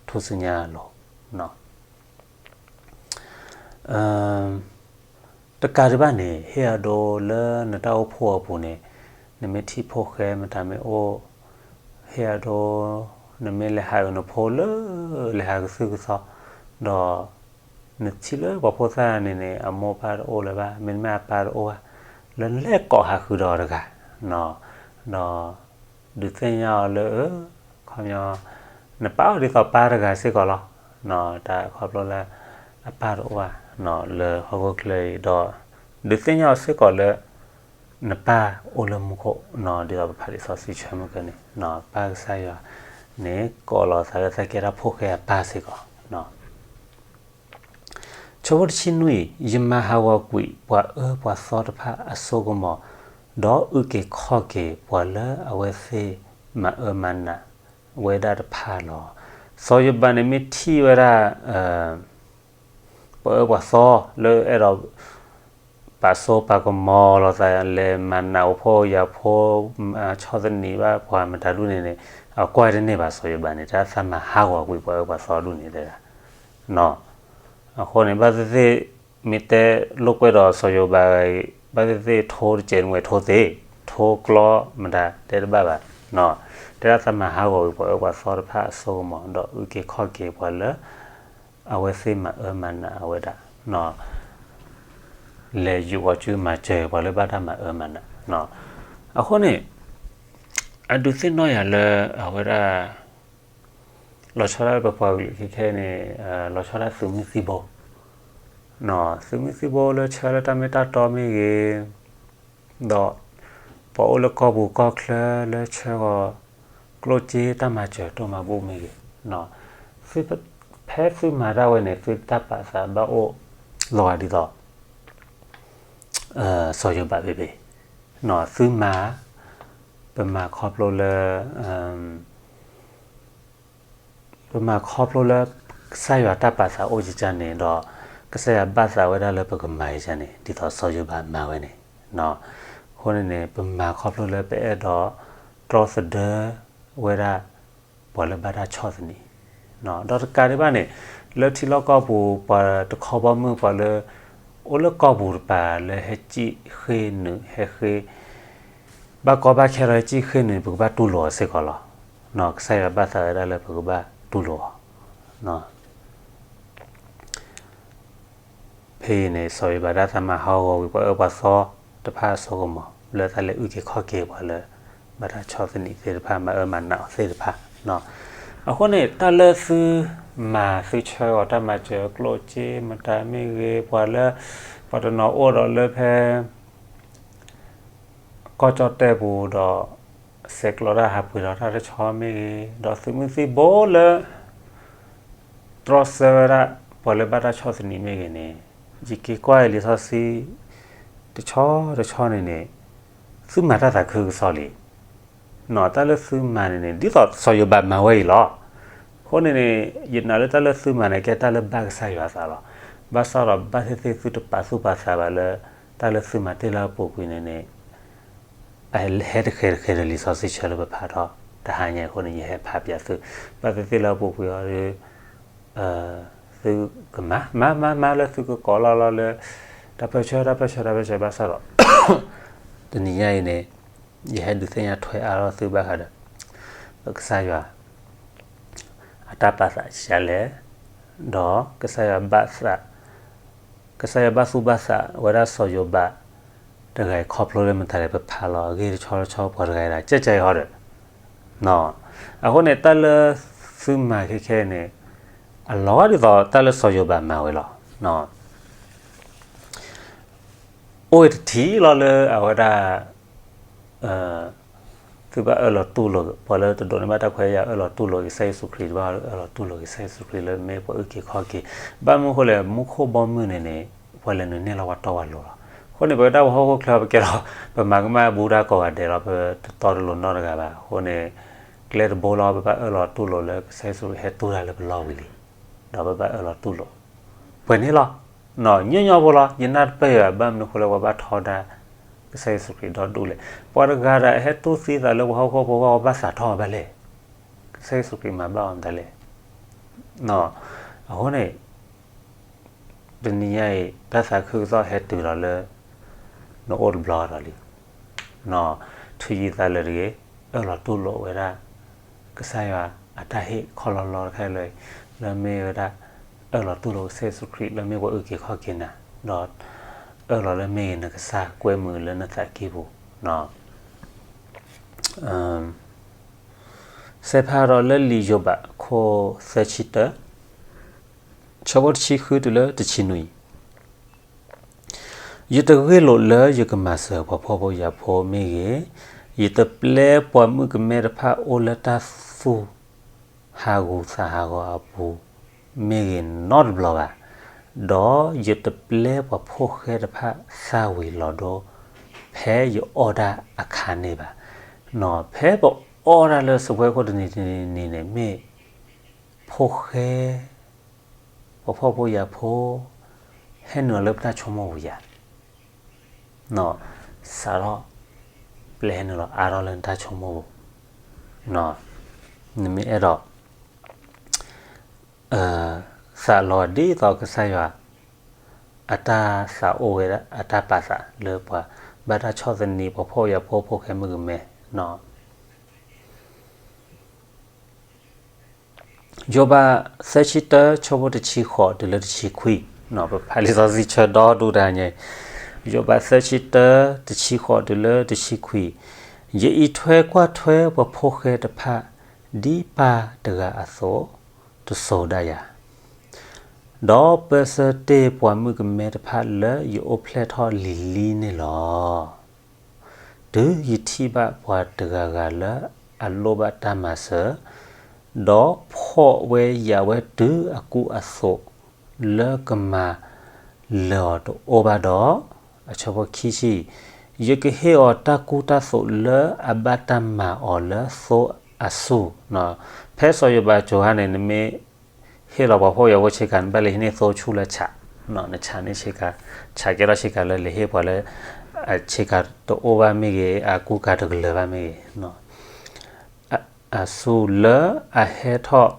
ထူၣ်စုညါအလိၤ တကးဒံးဘၣ်န့ၣ် ဟ့ၣ်အဒိလၢနတၢ်အိၣ်ဖှိၣ်အပူၤန့ၣ်, နမ့ၢ်ထံၣ်ဖိၣ်ဃဲမတၤမ့ၢ်အိၣ်, ဟ့ၣ်အဒိ, နမ့ၢ်လဲၤဟးဂ့ၤနဖိလၢ လဲၤဟးကသုၣ်ကသီ, ဒီးနထံၣ်လၢပှၤဖိသၣ်န့ၣ်န့ၣ် အမိၢ်ပၢ်တအိၣ်လၢၤဘၣ်, မ့တမ့ၢ်အပၢ်တအိၣ်ဘၣ်, လၢနလဲၤကိးဟးဃုာ်ဒီးတဂၤ, ဒီး ဒုးသ့ၣ်ညါအီၤလၢ ခီပညီ နပာ်အီၤဒ်သိးပၢ်တဂၤစ့ၢ်ကီးလီၤ. တၢ်ခီဖျိလၢ အပၢ်တအိၣ်ဘၣ် လၢဟီၣ်ခိၣ်ချၢအံၤဒီး ဒုးသ့ၣ်ညါအီၤစ့ၢ်ကီးလၢ နပၢ်အိၣ်လၢမူခိၣ်, ဒ်သိးပဖးလံာ်စီဆှံဆၢမုၢ်ကန့ၣ် ပၢ်ကစၢ်ယွၤန့ၣ် ကိးလီၤသးလၢသးကဲတၢ်ဖိၣ်ဃဲအပၢ်စ့ၢ်ကီး. ဆၢဖိတဆံနွံ, ယမၤဟးဂီၤကွံာ်ပှၤအၢပှၤသီတဖၣ်အစိကမီၤ, ဒီးအုၣ်က့ၤခီၣ်က့ၤပှၤလၢအဝဲသ့ၣ်မၤအၢမၤနးဝဲဒၣ်တဖၣ်လီၤ. စီၤယိၤဘးန့ၣ်မ့ၢ်ထံၣ်ဝဲဒၣ် ပှၤအၢပှၤသီလၢအဲၣ်ဒိး ပာ်စိပာ်ကမီၤလိာ်သး လဲၤမၤနးအိၣ်ဖှိၣ်ယာ်ဖိ, ဆီၣ်သနံးဘၣ်ပှၤမတၤဒူၣ်န့ၣ်န့ၣ်, အကွၢ်တန့ၢ်ဘၣ်စီၤယိၤဘးန့ၣ် တၢ်သးမၤဟးဂီၤကွံာ်ပှၤအၢပှၤသီဒူၣ်န့ၣ်တဲဒၣ်. အဃိန့ၣ် ဘၣ်သ့ၣ်သ့ၣ် မ့ၢ်တဲလိာ်ကွဲဒီးစီၤယိၤဘးအံၤ ဘၣ်သ့ၣ်သ့ၣ်ထိတစဲးနဝဲထိသ့, ထိကျီမတၤတဲတဘၣ်ဘၣ်, တဲဒၣ်သးမၤဟးဂီၤကွံာ်ပှၤအၢပှၤသီတဖၣ်အစိကမီၤ ဒီးအုၣ်က့ၤခီၣ်က့ၤပှၤလၢ အဝဲသ့ၣ်မၤအၢမၤနးအဝဲဒၣ်, လဲၤယူာ်အီၤစုမၤစၢၤပှၤလၢဘၣ်တၢ်မၤအၢမၤနး. အဃိန့ၣ် အဒုးသ့ၣ်နီၣ်ယၤလၢအဝဲဒၣ် လီၤဆီဒၣ်ပပှၤကလုာ်ခဲခဲန့ၣ်, လီၤဆီဒၣ်သုးမုၢ်သံဘိ, သုးမုၢ်သံဘိလၢဆၢလၢတၢ်မ့ၢ်တၢ်တီမ့ၢ်ဂ့ၤ, ဒီးပှၤအိၣ်လၢကီၢ်ပူၤကီၢ်ချၢလၢဆၢဂီၤ ကျိၣ်စ့တၢ်မၤစၢၤတိၢ်မၤဘူၣ်မ့ၢ်ဂ့ၤ, ဖဲသုမၤတၢ်ဝဲန့ၣ် သုတၢ်ပာ်သးဘၣ်အိၣ်လီၤဂာ်ဒ်သိး စီၤယိၤဘးဖဲဖဲ, သုမၤ, ပမၤခီဖျိလၢ ပမၤခီဖျိလၢ ကစၢ်ယွၤတၢ်ပာ်သးအိၣ်ကကါန့ၣ်ဒီး ကစၢ်ယွၤဘၣ်သးဝဲဒၣ်လၢပကမၤကကါန့ၣ် ဒ်သိးစီၤယိၤဘးမၤဝဲန့ၣ်, အဃိန့ၣ်န့ၣ် ပမၤခီဖျိလၢပအဲၣ်ဒိးတြီသဒၢဝဲဒၣ် ပှၤလၢဘၣ်တၢ်ဆီၣ်သနံး, ဒီးတကးဒံးဘၣ်န့ၣ် လၢထံလီၢ်ကီၢ်ပူၤ ပှၤတခီဘီမုၢ် ပှၤလၢ အိၣ်လၢကီၢ်ပူၤတပၤလၢဟဲစံၣ်ဃ့ၢ်နုာ် ဟဲဃ့ၢ် ဘၣ်ကီဘၣ်ခဲဒီးဟဲစံၣ်ဃ့ၢ်နုာ်န့ၣ် ပကဘၣ်တူၢ်လိာ်အီၤစ့ၢ်ကီးလီၤ. ကစၢ်ယွၤဘၣ်သးဝဲဒၣ်လၢပကဘၣ်တူၢ်လိာ်အီၤ. ဖဲအံၤန့ၣ် စီၤယိၤဘးဒၣ်သးမၤဟးဂီၤဝံၤ ပှၤအၢပှၤသီတဖၣ်အစိကမီၤ လၢတၢ်လဲၤအုၣ်က့ၤခီၣ်က့ၤပှၤလၢ ဘၣ်တၢ်ဆီၣ်သနံးသ့ၣ်တဖၣ် မၤအၢမၤနးအီၤသ့ၣ်တဖၣ်. အဃိန့ၣ် တၢ်လၢသုမၤသုဆၢဂီၤတၢ်မၤစၢၤကျိၣ်စ့မတၤမ့ၢ်ဂ့ၤ ပှၤလၢ ပှၤတနီၤအိၣ်ဒီးလၢဖဲ ကီၢ်ကၠီၣ်တဲၣ်ပူၤဒီး ဆဲးကျိးတၢ်ဟးပှ့ၤဒီးတၢ်တဆီမ့ၢ်ဂ့ၤ ဒီးသုးမုၢ်သံၣ်ဘိလၢ တြီဆၢဝဲဒၣ် ပှၤလၢဘၣ်တၢ်ဆီၣ်သနံးမ့ၢ်ဂ့ၤန့ၣ် ယက့ၤကွၢ်အံၤလံာ်စီဆှံ တဆီတဆီန့ၣ်န့ၣ် သုမၤတၢ်သးခုကစီၣ်လံ. တၢ်လၢသုမၤန့ၣ်န့ၣ် ဒ်သိးစီၤယိၤဘးမၤဝဲအံၤလီၤ. အဃိန့ၣ်န့ၣ် ယနာ်လၢတၢ်လၢသုမၤန့ၣ် ကဲတၢ်လၢဘၣ်ကစၢ်ယွၤအသးလီၤ. ဘၣ်ဆၣ်ဒီးဘၣ်သ့ၣ်သ့ၣ်သုတပာ်သူၣ်ပာ်သးဘၣ်လၢ တၢ်လၢသုမၤတ့ၢ်လၢအပူၤကွံာ်န့ၣ်န့ၣ် အဟဲတဃဲၤတဃဲၤဒီးလံာ်စီဆှံဆၢလၢပဖးထီၣ် တဟါညါအဃိန့ၣ် ယဟဲဖးပၠးသု ဘၣ်သ့ၣ်သ့ၣ်လၢအပူၤကွံာ်အီၤဒီး သုကမၤ မၤမၤမၤလၢသုကကိးလီၤလီၤလၢ တၢ်ပၢၢ်ဆၢ တၢ်ပၢၢ်ဆၢ တၢ်ပၢၢ်ဆၢ ဘၣ်ဆၣ်ဒီး တနံၤညါအံၤန့ၣ် ယဟဲဒုးသ့ၣ်ညါထွဲအါထီၣ်သုဘၣ်ဃးဒီး ပကစၢ်ယွၤ အတၢ်ပာ်သးဒ်လဲၣ်, ဒီးကစၢ်ယွၤဘၣ်သး ကစၢ်ယွၤဘၣ်သူၣ်ဘၣ်သးဝဲဒၣ်စီၤယိၤဘး တဂၤအံၤခီဖျိလၢမတၤလဲၣ် ပဖးလီၤအဂ့ၢ်တဆီတဆီ ပှၤတဂၤအံၤဒၣ် ကဲကဲအံၤဟီဒီး အဃိန့ၣ် တၢ်လၢသုမၤခဲခဲအံၤန့ၣ် အလီၤဒ်သိးတၢ်လၢစီၤယိၤဘးမၤဝဲလီၤ. အိၣ်ဝဲတထံၣ်လီၤလၢအဝဲဒၣ် သုဘၣ်အၢၣ်လီၤတူၢ်လိာ် ပှၤလၢတဒိးန့ၢ်ဘၣ်တၢ်ခွဲးယာ် အၢၣ်လီၤတူၢ်လိာ်ကစၢ်ယ့ၣ်ၡူးခရံာ် တဘၣ်အၢၣ်လီၤတူၢ်လိာ်ကစၢ်ယ့ၣ်ၡူးခရံာ်လၢမ့ၢ်ပှၤအုၣ်က့ၤခီၣ်က့ၤ ဘၣ်မနုၤအဃိလဲၣ် မူခိၣ်ဘီမုၢ်န့ၣ်န့ၣ် ပှၤလဲၤနုာ်န့ၢ်လီၤပှၤတီပှၤလိၤလီၤ. အဃိန့ၣ် ပဝဲဒၣ်ပှၤဟီၣ်ခိၣ်ချၢပကဲလီၤ ပမၤကမၣ်ဘူးတၢ်ကိးဂၤဒဲးလီၤ ပတတီတလိၤနီတဂၤဘၣ်. အဃိန့ၣ် ကျဲတဘိလီၤ ပဘၣ်အၢၣ်လီၤတူၢ်လိာ်လၢကစၢ်ယ့ၣ်ၡူးခရံာ်ဟဲတူၢ်တၢ်လၢပလီၢ်ဝံၤလံ ဒီးပဘၣ်အၢၣ်လီၤတူၢ်လိာ် ပှဲၤန့ၣ်လီၤ. ညီညီဖိလီၤ ယနၢ်တပၢၢ်ယၤ ဘၣ်မနုၤအဃိလၢပှၤဘၣ်ထီဒါ ကစၢ်ယ့ၣ်ၡူးခရံာ်ဒီဒူၣ်လဲၣ်. ပှၤတဂၤဒၣ်ဟဲတူၢ်သံသးလၢပှၤဟီၣ်ခိၣ်ဖိအဂီၢ် ပှၤဘၣ်စးထီၣ်အီၤဘၣ်လဲၣ်. ကစၢ်ယ့ၣ်ၡူးခရံာ်မၤဘၣ်အီၤမတၤလဲၣ်. အဃိန့ၣ် တနံၤညါအံၤ တၢ်သးခုကစီၣ်ဟဲတုၤလီၤလၢ နအိၣ်တဘျီဒီးလံ. ထုးယံၤသးလၢာ်တဂ့ၤ, အၢၣ်လီၤတူၢ်လိာ်ဝဲဒၣ် ကစၢ်ယွၤအတၢ်ဟ့ၣ်ခီၣ်လီၤလီၤတခါလၢာ်, လၢမ့ၢ်ဝဲဒၣ် အၢၣ်လီၤတူၢ်လိာ်ကစၢ်ယ့ၣ်ၡူးခရံာ် လၢမ့ၢ်ပှၤအုၣ်က့ၤခီၣ်က့ၤနၤ, ဒီးအၢၣ်လီၤလၢမ့ၢ်ဂ့ၤနကစၢ်ကွဲမုာ်လၢနသးကံၢ်ပူၤ. စဲးဖးဒီးလၢလံာ်ယိၤဘး အခိၣ်သၢဆံတၢ, ဆၢဖိတဆံဃုတုၤလၢတဆံနွံ, ယတဂ့ၢ်လိာ်လၢယကမၤစၢၤပှၤဖှီၣ်ဖိယာ်ဖိမ့ၢ်ဂ့ၤ, ယတပျဲပှၤမုၣ်ကမဲတဖၣ်အိၣ်လၢတၢ်သူၣ်ဟးဂူာ်သးဟးဂီၤအပူၤမ့ၢ်ဂ့ၤနီတဘျီဘၣ်. ဒီးယတပျဲပှၤဖိၣ်ဃဲတဖၣ်သၣ်ဝံၤလီၤဒိ ဖဲယအီၣ်တၢ်အခါန့ၣ်ဘၣ်. ဖဲပအီၣ်တၢ်လၢစပွဲခိၣ်တနံၤတနံၤန့ၣ်န့ၣ် မ့ၢ်ဖိၣ်ဃဲ ပှၤဖှီၣ်ဖိယာ်ဖိ ဟဲနုာ်လီၤလၢပတၢ်ဆိကမိၣ်ပူၤဧါ. စးထီၣ်ပျဲဟဲနုာ်လီၤအါထီၣ်လၢနတၢ်ဆိကမိၣ်ပူၤ, နမ့ၢ်အဲၣ်ဒိး သးလီၤဒ်သိးကစၢ်ယွၤ အတၢ်သးအိၣ်ဝဲဒၣ်အတၢ်ပာ်သးလၢပှၤဘၣ်တၢ်ဆီၣ်သနံး ပှၤဖှီၣ်ဖိယာ်ဖိ ဖိၣ်ဃဲမုၣ်ကမဲ, ယိၤဘး သၢဆံတၢ ဆၢဖိတဆံဃိးတုၤလၢတဆံခွံ, ပဖးလံာ်စီဆှံဆၢဒီဒူၣ်တဟါညါ, ယိၤဘး သၢဆံတၢ တဆံဃိးတုၤလၢတဆံခွံ, ယအံးထွဲကွၢ်ထွဲပှၤဖိၣ်ဃဲတဖၣ် ဒ်ပၢ်တဂၤအသိး တစိၤဒၣ်ယၤ, ဒီးပၢဆှၢတ့ၢ်ပှၤမုၣ်ကမဲတဖၣ်လၢယအိၣ်ဖျဲၣ်ထီၣ်လံၤလံၤန့ၣ်လီၤ. တုၤယထံၣ်ဘၣ်ပှၤတဂၤဂၤလၢအလိၣ်ဘၣ်တၢ်မၤစၢၤ, ဒီးဖှီၣ်ဝဲယာ်ဝဲတုၤအကူအသိး လၢကမၤလၢာ်အီၤတအိၣ်ဘၣ်ဒီး, အဆၢဖိခံဆံ, ယကဟ့ၣ်အီၤတၢ်ကူတၢ်သိးလၢအဘၣ်တၢ်မၤအီၤလၢသိအဆူၣ်. ဖဲစီၤယိၤဘးစိၤခါန့ၣ် နမ့ၢ်ဟ့ၣ်လီၤပှၤဖှီၣ်ဖိယာ်ဖိဆ့ကၤ နဘၣ်လဲၤဟံးန့ၢ်သိဆူၣ်လၢဆး, နဆးန့ၢ်ဆ့ကၤ, ဆးကဲထီၣ်ဆ့ကၤလၢလဲၤဟ့ၣ်ပှၤလၢ အဆ့ကၤတအိၣ်ဘၣ်မ့ၢ်ဂ့ၤ, အကူကၤတကလၢၤဘၣ်မ့ၢ်ဂ့ၤ, အဆူၣ်လၢအဟဲထီၣ်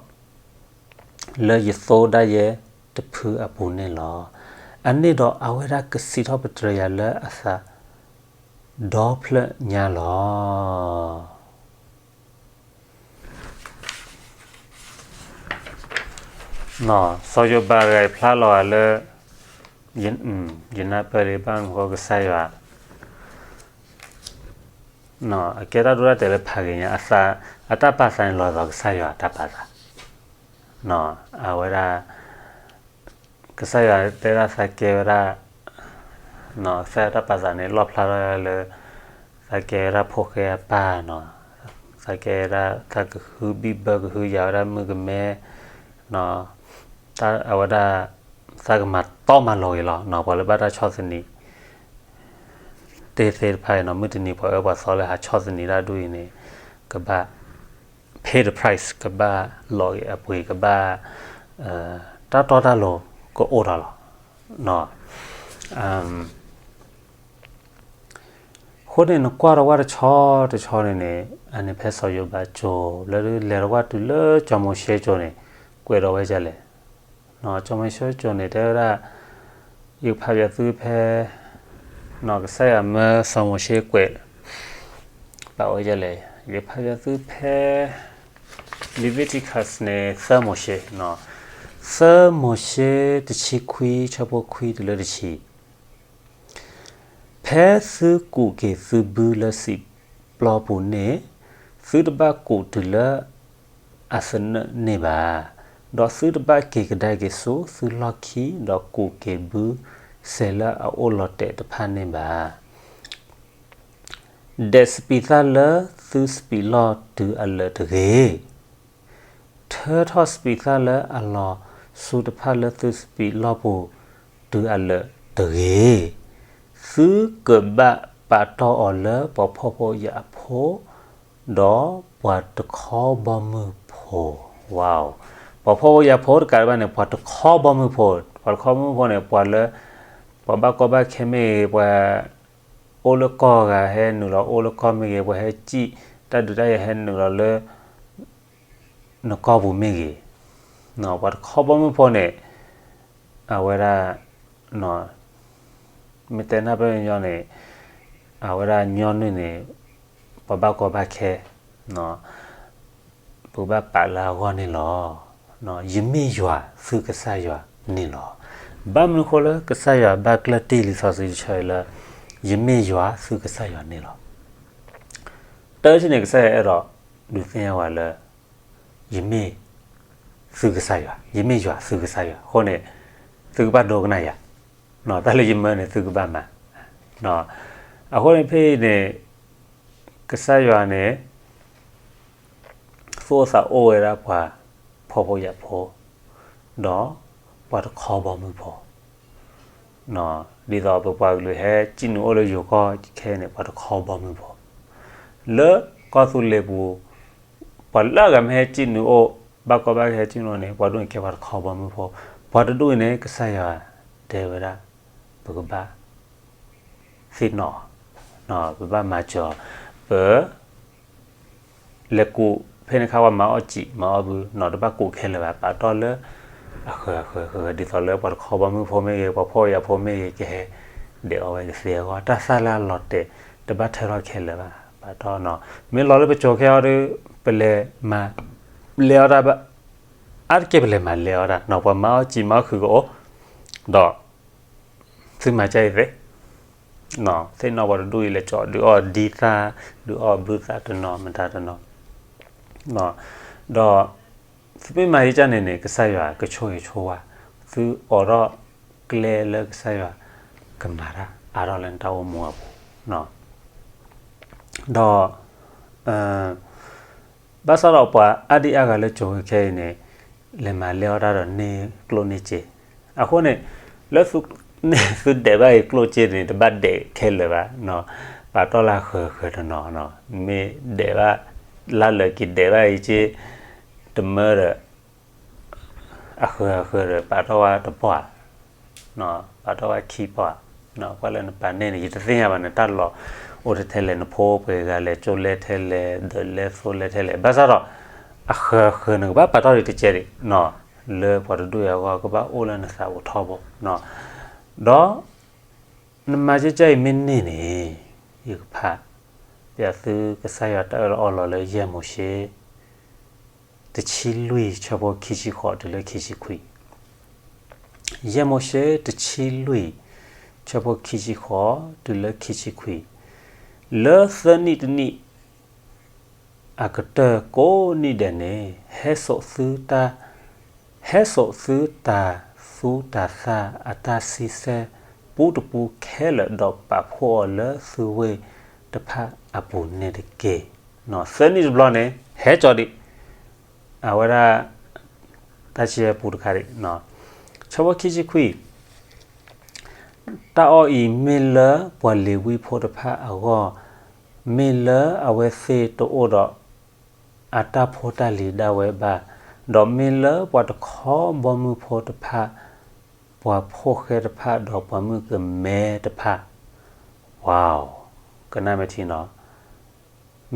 လၢယသိဒၣ်ယဲတဖုအပူၤန့ၣ်လီၤ. အန့ၣ်ဒီးအဝဲဒၣ်ကစံးထီၣ်ပတြၢၤယၤလၢအသး ဒီဖျၢၣ်ညါလီၤ. စီၤယိၤဘးတဂၤအံၤဖျါလီၤဂာ်လၢ ယနၢ်ပၢၢ်လၢဘၣ်မနုၤဃိကစၢ်ယွၤ အကဲတၢ်ဒိတၢ်တဲာ်လၢဖးဂ့ၤညါ, အတၢ်ပာ်သးန့ၣ်လီၤသးကစၢ်ယွၤတၢ်ပာ်သး, အဝဲဒၣ် ကစၢ်ယွၤတဲဒၣ်သးကဲဝဲဒၣ် ကစၢ်ယွၤတၢ်ပာ်သးန့ၣ် လီၣ်ဖျါထီၣ်လၢ သးကဲဝဲဒၣ်ဖိၣ်ဃဲအပၢ်နီၤ, သးကဲဝဲဒၣ်သးကဟုဘံၣ်ဘၢကဟုယၤဝဲဒၣ်မုၣ်ကမဲ, အဝဲဒၣ် သးကမၤတီမၤလိၤဂ့ၤလီၤနီၤ, ပှၤလၢဘၣ်တၢ်ဆီၣ်သနံး သ့ၣ်သ့ၣ်တဖၣ်အံၤနီၤ, မုၢ်တနံၤပှၤအၢပှၤသီလၢဟးဆီၣ်သနံးတၢ်ဒူၣ်အံၤန့ၣ် ကဘၣ် pay the price, ကဘၣ်လီၤဂ့ၤအပှ့ၤ, ကဘၣ် တၢ်တီတၢ်လိၤကအိၣ်ထီၣ်လီၤ. အဃိန့ၣ် နကွၢ်တဝၢ်တဆီတဆီန့ၣ်န့ၣ် အန့ၣ်ဖဲစီၤယိၤဘးစိၤ လၢလဲၤတဝၢ်တုၤလၢစီၤမိၤၡ့စိၤန့ၣ် ကွဲးဒီးဝဲဒ်လဲၣ်. စီၤမိၤၡ့စိၤန့ၣ် တဲဝဲဒၣ် ယကဖးယၤသုဖဲ ကစၢ်ယွၤမၢစီၤမိၤၡ့ကွဲး ပာ်ဝဲဒ်လဲၣ်, ယကဖးယၤသုဖဲ Leviticus န့ၣ် သၢမိၤၡ့, သၢမိၤၡ့ တဆံခွံ ဆၢဖိခွံတုၤလၢတဆံ ဖဲသုကူးက့ၤသုဘုလၢစံာ်ပျီပူၤန့ၣ်, သုတဘၣ်ကူးတုၤလၢအသနၢၣ်န့ၣ်ဘၣ်, ဒီးသုတဘၣ်က့ၤကဒါက့ၤဆူသုလီၢ်ခံ, ဒီးကူးက့ၤဘုစဲၤလၢအအိၣ်လီၤတဲာ်တဖၣ်န့ၣ်ဘၣ်. ဒဲးစပံးသၣ်လၢသုစပံးလီၢ်တုၤအလၢာ်တဂ့ၤ, ထၢထီၣ်စပံးသၣ်လၢအလီၤဆူတဖၣ်လၢသုစပံးလီၢ်ပူၤတုၤအလၢာ်တဂ့ၤ. သုကဘၣ်ပာ်တီၢ်အီၤလၢပှၤဖှီၣ်ဖိယာ်ဖိ, ဒီးပှၤတခီဘီမုၢ်ဖိ, ပှၤဖှီၣ်ဖိယာ်ဖိတကးဒံးဘၣ်န့ၣ် ပှၤတခီဘီမုၢ်ဖိ, ပှၤတခီဘီမုၢ်ဖိန့ၣ် ပှၤလၢ ပှၤဘၣ်ကီဘၣ်ခဲမ့ၢ်ဂ့ၤ, ပှၤ အိၣ်လၢကီၢ်ဂၤဟဲနုာ်လီၤအိၣ်လၢကီၢ်မ့ၢ်ဂ့ၤ, ပှၤဟဲစံၣ်တၢ်ဒုးတၢ်ယၤဟဲနုာ်လီၤလၢ နကီၢ်ပူၤမ့ၢ်ဂ့ၤ, ပှၤတခီဘီမုၢ်ဖိန့ၣ် အဝဲဒၣ် မ့ၢ်တဲနၢ်ပၢၢ်ညီန့ၣ် အဝဲဒၣ်ညီနုၢ်န့ၣ် ပှၤဘၣ်ကီဘၣ်ခဲ ပကဘၣ်ပာ်လၢအဂီၢ်န့ၣ်လီၤ. ယမ့ၢ်ယွၤသုကစၢ်ယွၤန့ၣ်လီၤ. ဘၣ်မနုၤဃိလၢကစၢ်ယွၤဘၣ်ကျၢၢ်တံၢ်လံာ်စီဆှံတဆၢအံၤလၢ ယမ့ၢ်ယွၤသုကစၢ်ယွၤန့ၣ်လီၤ. တၢ်တထံၣ်န့ၣ် ကစၢ်ယွၤအဲၣ်ဒိးဒုးသ့ၣ်ညါဝဲလၢ ယမ့ၢ်သုကစၢ်ယွၤ, ယမ့ၢ်ယွၤသုကစၢ်ယွၤ, အဃိန့ၣ် သုကဘၣ်ဒိကနၣ်ယၤ, တၢ်လၢယမၢန့ၣ် သုကဘၣ်မၤ, အဃိန့ၣ်ဖဲအံၤန့ၣ် ကစၢ်ယွၤန့ၣ် သူၣ်အိၣ်သးအိၣ်ဝဲဒၣ်ပှၤဖှီၣ်ဖိယာ်ဖိ ဒီးပှၤတခီဘီမုၢ်ဖိ ဒ်သိးပပှၤကလုာ်ဟဲစံၣ်နုာ်အိၣ်လၢယိၤကီၢ်ခဲအံၤန့ၣ် ပှၤတခီဘီမုၢ်ဖိ, လၢကီၢ်သူလ့ၤပူၤ ပှၤလၢအဂၤမ့ၢ်ဟဲစံၣ်နုာ်အိၣ် ဘၣ်ကီဘၣ်ခဲဟဲစံၣ်နုာ်အိၣ်န့ၣ် ပှၤဒိၣ်န့ၣ်ကဲပှၤတခီဘီမုၢ်ဖိ, ပှၤတဒူၣ်အံၤန့ၣ် ကစၢ်ယွၤတဲဝဲဒၣ် ပကဘၣ် သ့ၣ်နီၣ်, ပဘၣ်မၤစၢၤ, ပ လဲၤကူးဖဲန့ၣ်ခါ ပှၤမၤအီၣ်စံာ်မၤအီၣ်ဘုနီၤ တဘၣ်ကူးခဲလၢာ်ဘၣ် ပာ်တီၢ်လၢ အဃၢၤအဃၢၤဃၢၤ ဒ်သိးလၢပှၤတခီဘီမုၢ်ဖိမ့ၢ်ဂ့ၤ ပှၤဖှီၣ်ယာ်ဖိမ့ၢ်ဂ့ၤ ကဟဲ ဒဲးအီၣ်ဝဲကသ့အဂီၢ် တၢ်သၣ်လၢအလီၤတဲာ် တဘၣ်ထၢထီၣ်ခဲလၢာ်ဘၣ် ပာ်တီၢ်နီၤ မ့ၢ်လီၤလၢပစိၤခဲအံၤဒီး ပလဲၤမၤ လဲၤအီၣ်တၢ်ဘၣ် အါတက့ၢ်ပလဲၤမၤလဲၤအီၣ်တၢ်နီၤ ပှၤမၤအီၣ်စံာ်မၤအီၣ်ခုးကအိၣ် ဒီး သုမၤကၢ်အံၤသ့ သ့ၣ်နီၣ်ပှၤတဒူၣ်အံၤလဲၤကၠီ ဒုးအီၣ်ဒံသၣ် ဒုးအီၣ်ဘုသၣ်တနီၤ မတၤတနီၤ ဒီး သုမ့ၢ်မၤယကၢ်န့ၣ်န့ၣ် ကစၢ်ယွၤကဆိၣ်ဂ့ၤဆိၣ်ဝါ သုအိးထီၣ်ကျဲလၢကစၢ်ယွၤ ကမၤတၢ်အါထီၣ်လၢနတၢ်အိၣ်မူအပူၤ ဒီး ဘၣ်ဆၣ်ဒီးပှၤအါဒံအါဂၤလၢကၠီၤဝဲခဲအံၤန့ၣ် လဲၤမၤလဲၤအီၣ်တၢ်ဒီးန့ၢ်ကျိၣ်န့ၢ်စ့, အဃိန့ၣ် လၢသု သုဒဲးဘၣ်အံၤကျိၣ်စ့န့ၣ် တဘၣ်ဒဲးခဲလၢာ်ဘၣ်, ပာ်တီၢ်လၢအဃၢၤအဃၢၤတနီၤ, မ့ၢ်ဒဲးဘၣ် လၢလၢာ်က့ၤဒဲးဘၣ်အံၤက့ တမၢဒီး အဃၢၤအဃၢၤဒီး ပာ်တီၢ်ဝဲတပှၢ် ပာ်တီၢ်ဝဲခံပှၢ်, ကွၢ်လၢနပာ်န့ၢ်န့ၣ် ယတသ့ၣ်ညါဘၣ် နတၢ်လီၢ်အိၣ်ထဲလဲၣ် နဖိပှဲၤဂၤလဲၣ် ကၠိလဲထဲလဲၣ် ဒၢးလဲသိလဲထဲလဲၣ်, ဘၣ်ဆၣ်ဒီး အဃၢၤအဃၢၤနကဘၣ်ပာ်တီၢ်ဒံးတကဲဒံး လၢပှၤတဒူၣ်အံၤအဂီၢ် ကဘၣ်အိၣ်လၢနသးအိၣ်ထီဘိ, ဒီး နမၤကၢ်ကၢ်အံၤမ့ၢ်န့ၢ်န့ၣ် ယကဖး ပျးသုကစၢ်ယွၤတၢ်အၢၣ်လီၤအီလီၤလၢယဲၢ်မိၤၡ့ တဆံလွံၢ် ဆၢဖိခံဆံဃိးတုၤလၢခံဆံခွံ, ယဲၢ်မိၤၡ့ တဆံလွံၢ် ဆၢဖိခံဆံဃိး တုၤလၢခံဆံခွံ, လၢသၢနံၣ်တနံၣ် အကတၢၢ်ကိးနံၣ်ဒဲးန့ၣ် ဟဲစိာ်သုတၢ် ဟဲစိာ်သုတၤသူတၤသၣ်အတၢ်ဆံဆဲၣ် ပူတပူခဲလၢာ် ဒီးပာ်ဖှိၣ်အီၤလၢသုဝ့ၢ်တဖၣ်အပူၤန့ၣ်တက့ၢ်. သၢနံၣ်တဘျီန့ၣ် ဟဲစိာ်ဒံး အဝဲဒၣ် တၢ်ဆံဆဲၣ်ပူတခါဒံး, ဆၢဖိခံဆံခွံ တၢ်အီၣ်အံၤမ့ၢ်လၢပှၤလ့ၤဝံဖိတဖၣ်အဂီၢ်, မ့ၢ်လၢအဝဲသ့ၣ်တအိၣ်ဒီး အတၢ်ဖိတၢ်လံၤဒၣ်ဝဲဘၣ်, ဒီးမ့ၢ်လၢပှၤတခီဘီမုၢ်ဖိတဖၣ်, ပှၤဖိၣ်ဃဲတဖၣ် ဒီးပှၤမုၣ်ကမဲတဖၣ်, ဝါ, ကနၣ်မ့ၢ်ထံနီၤ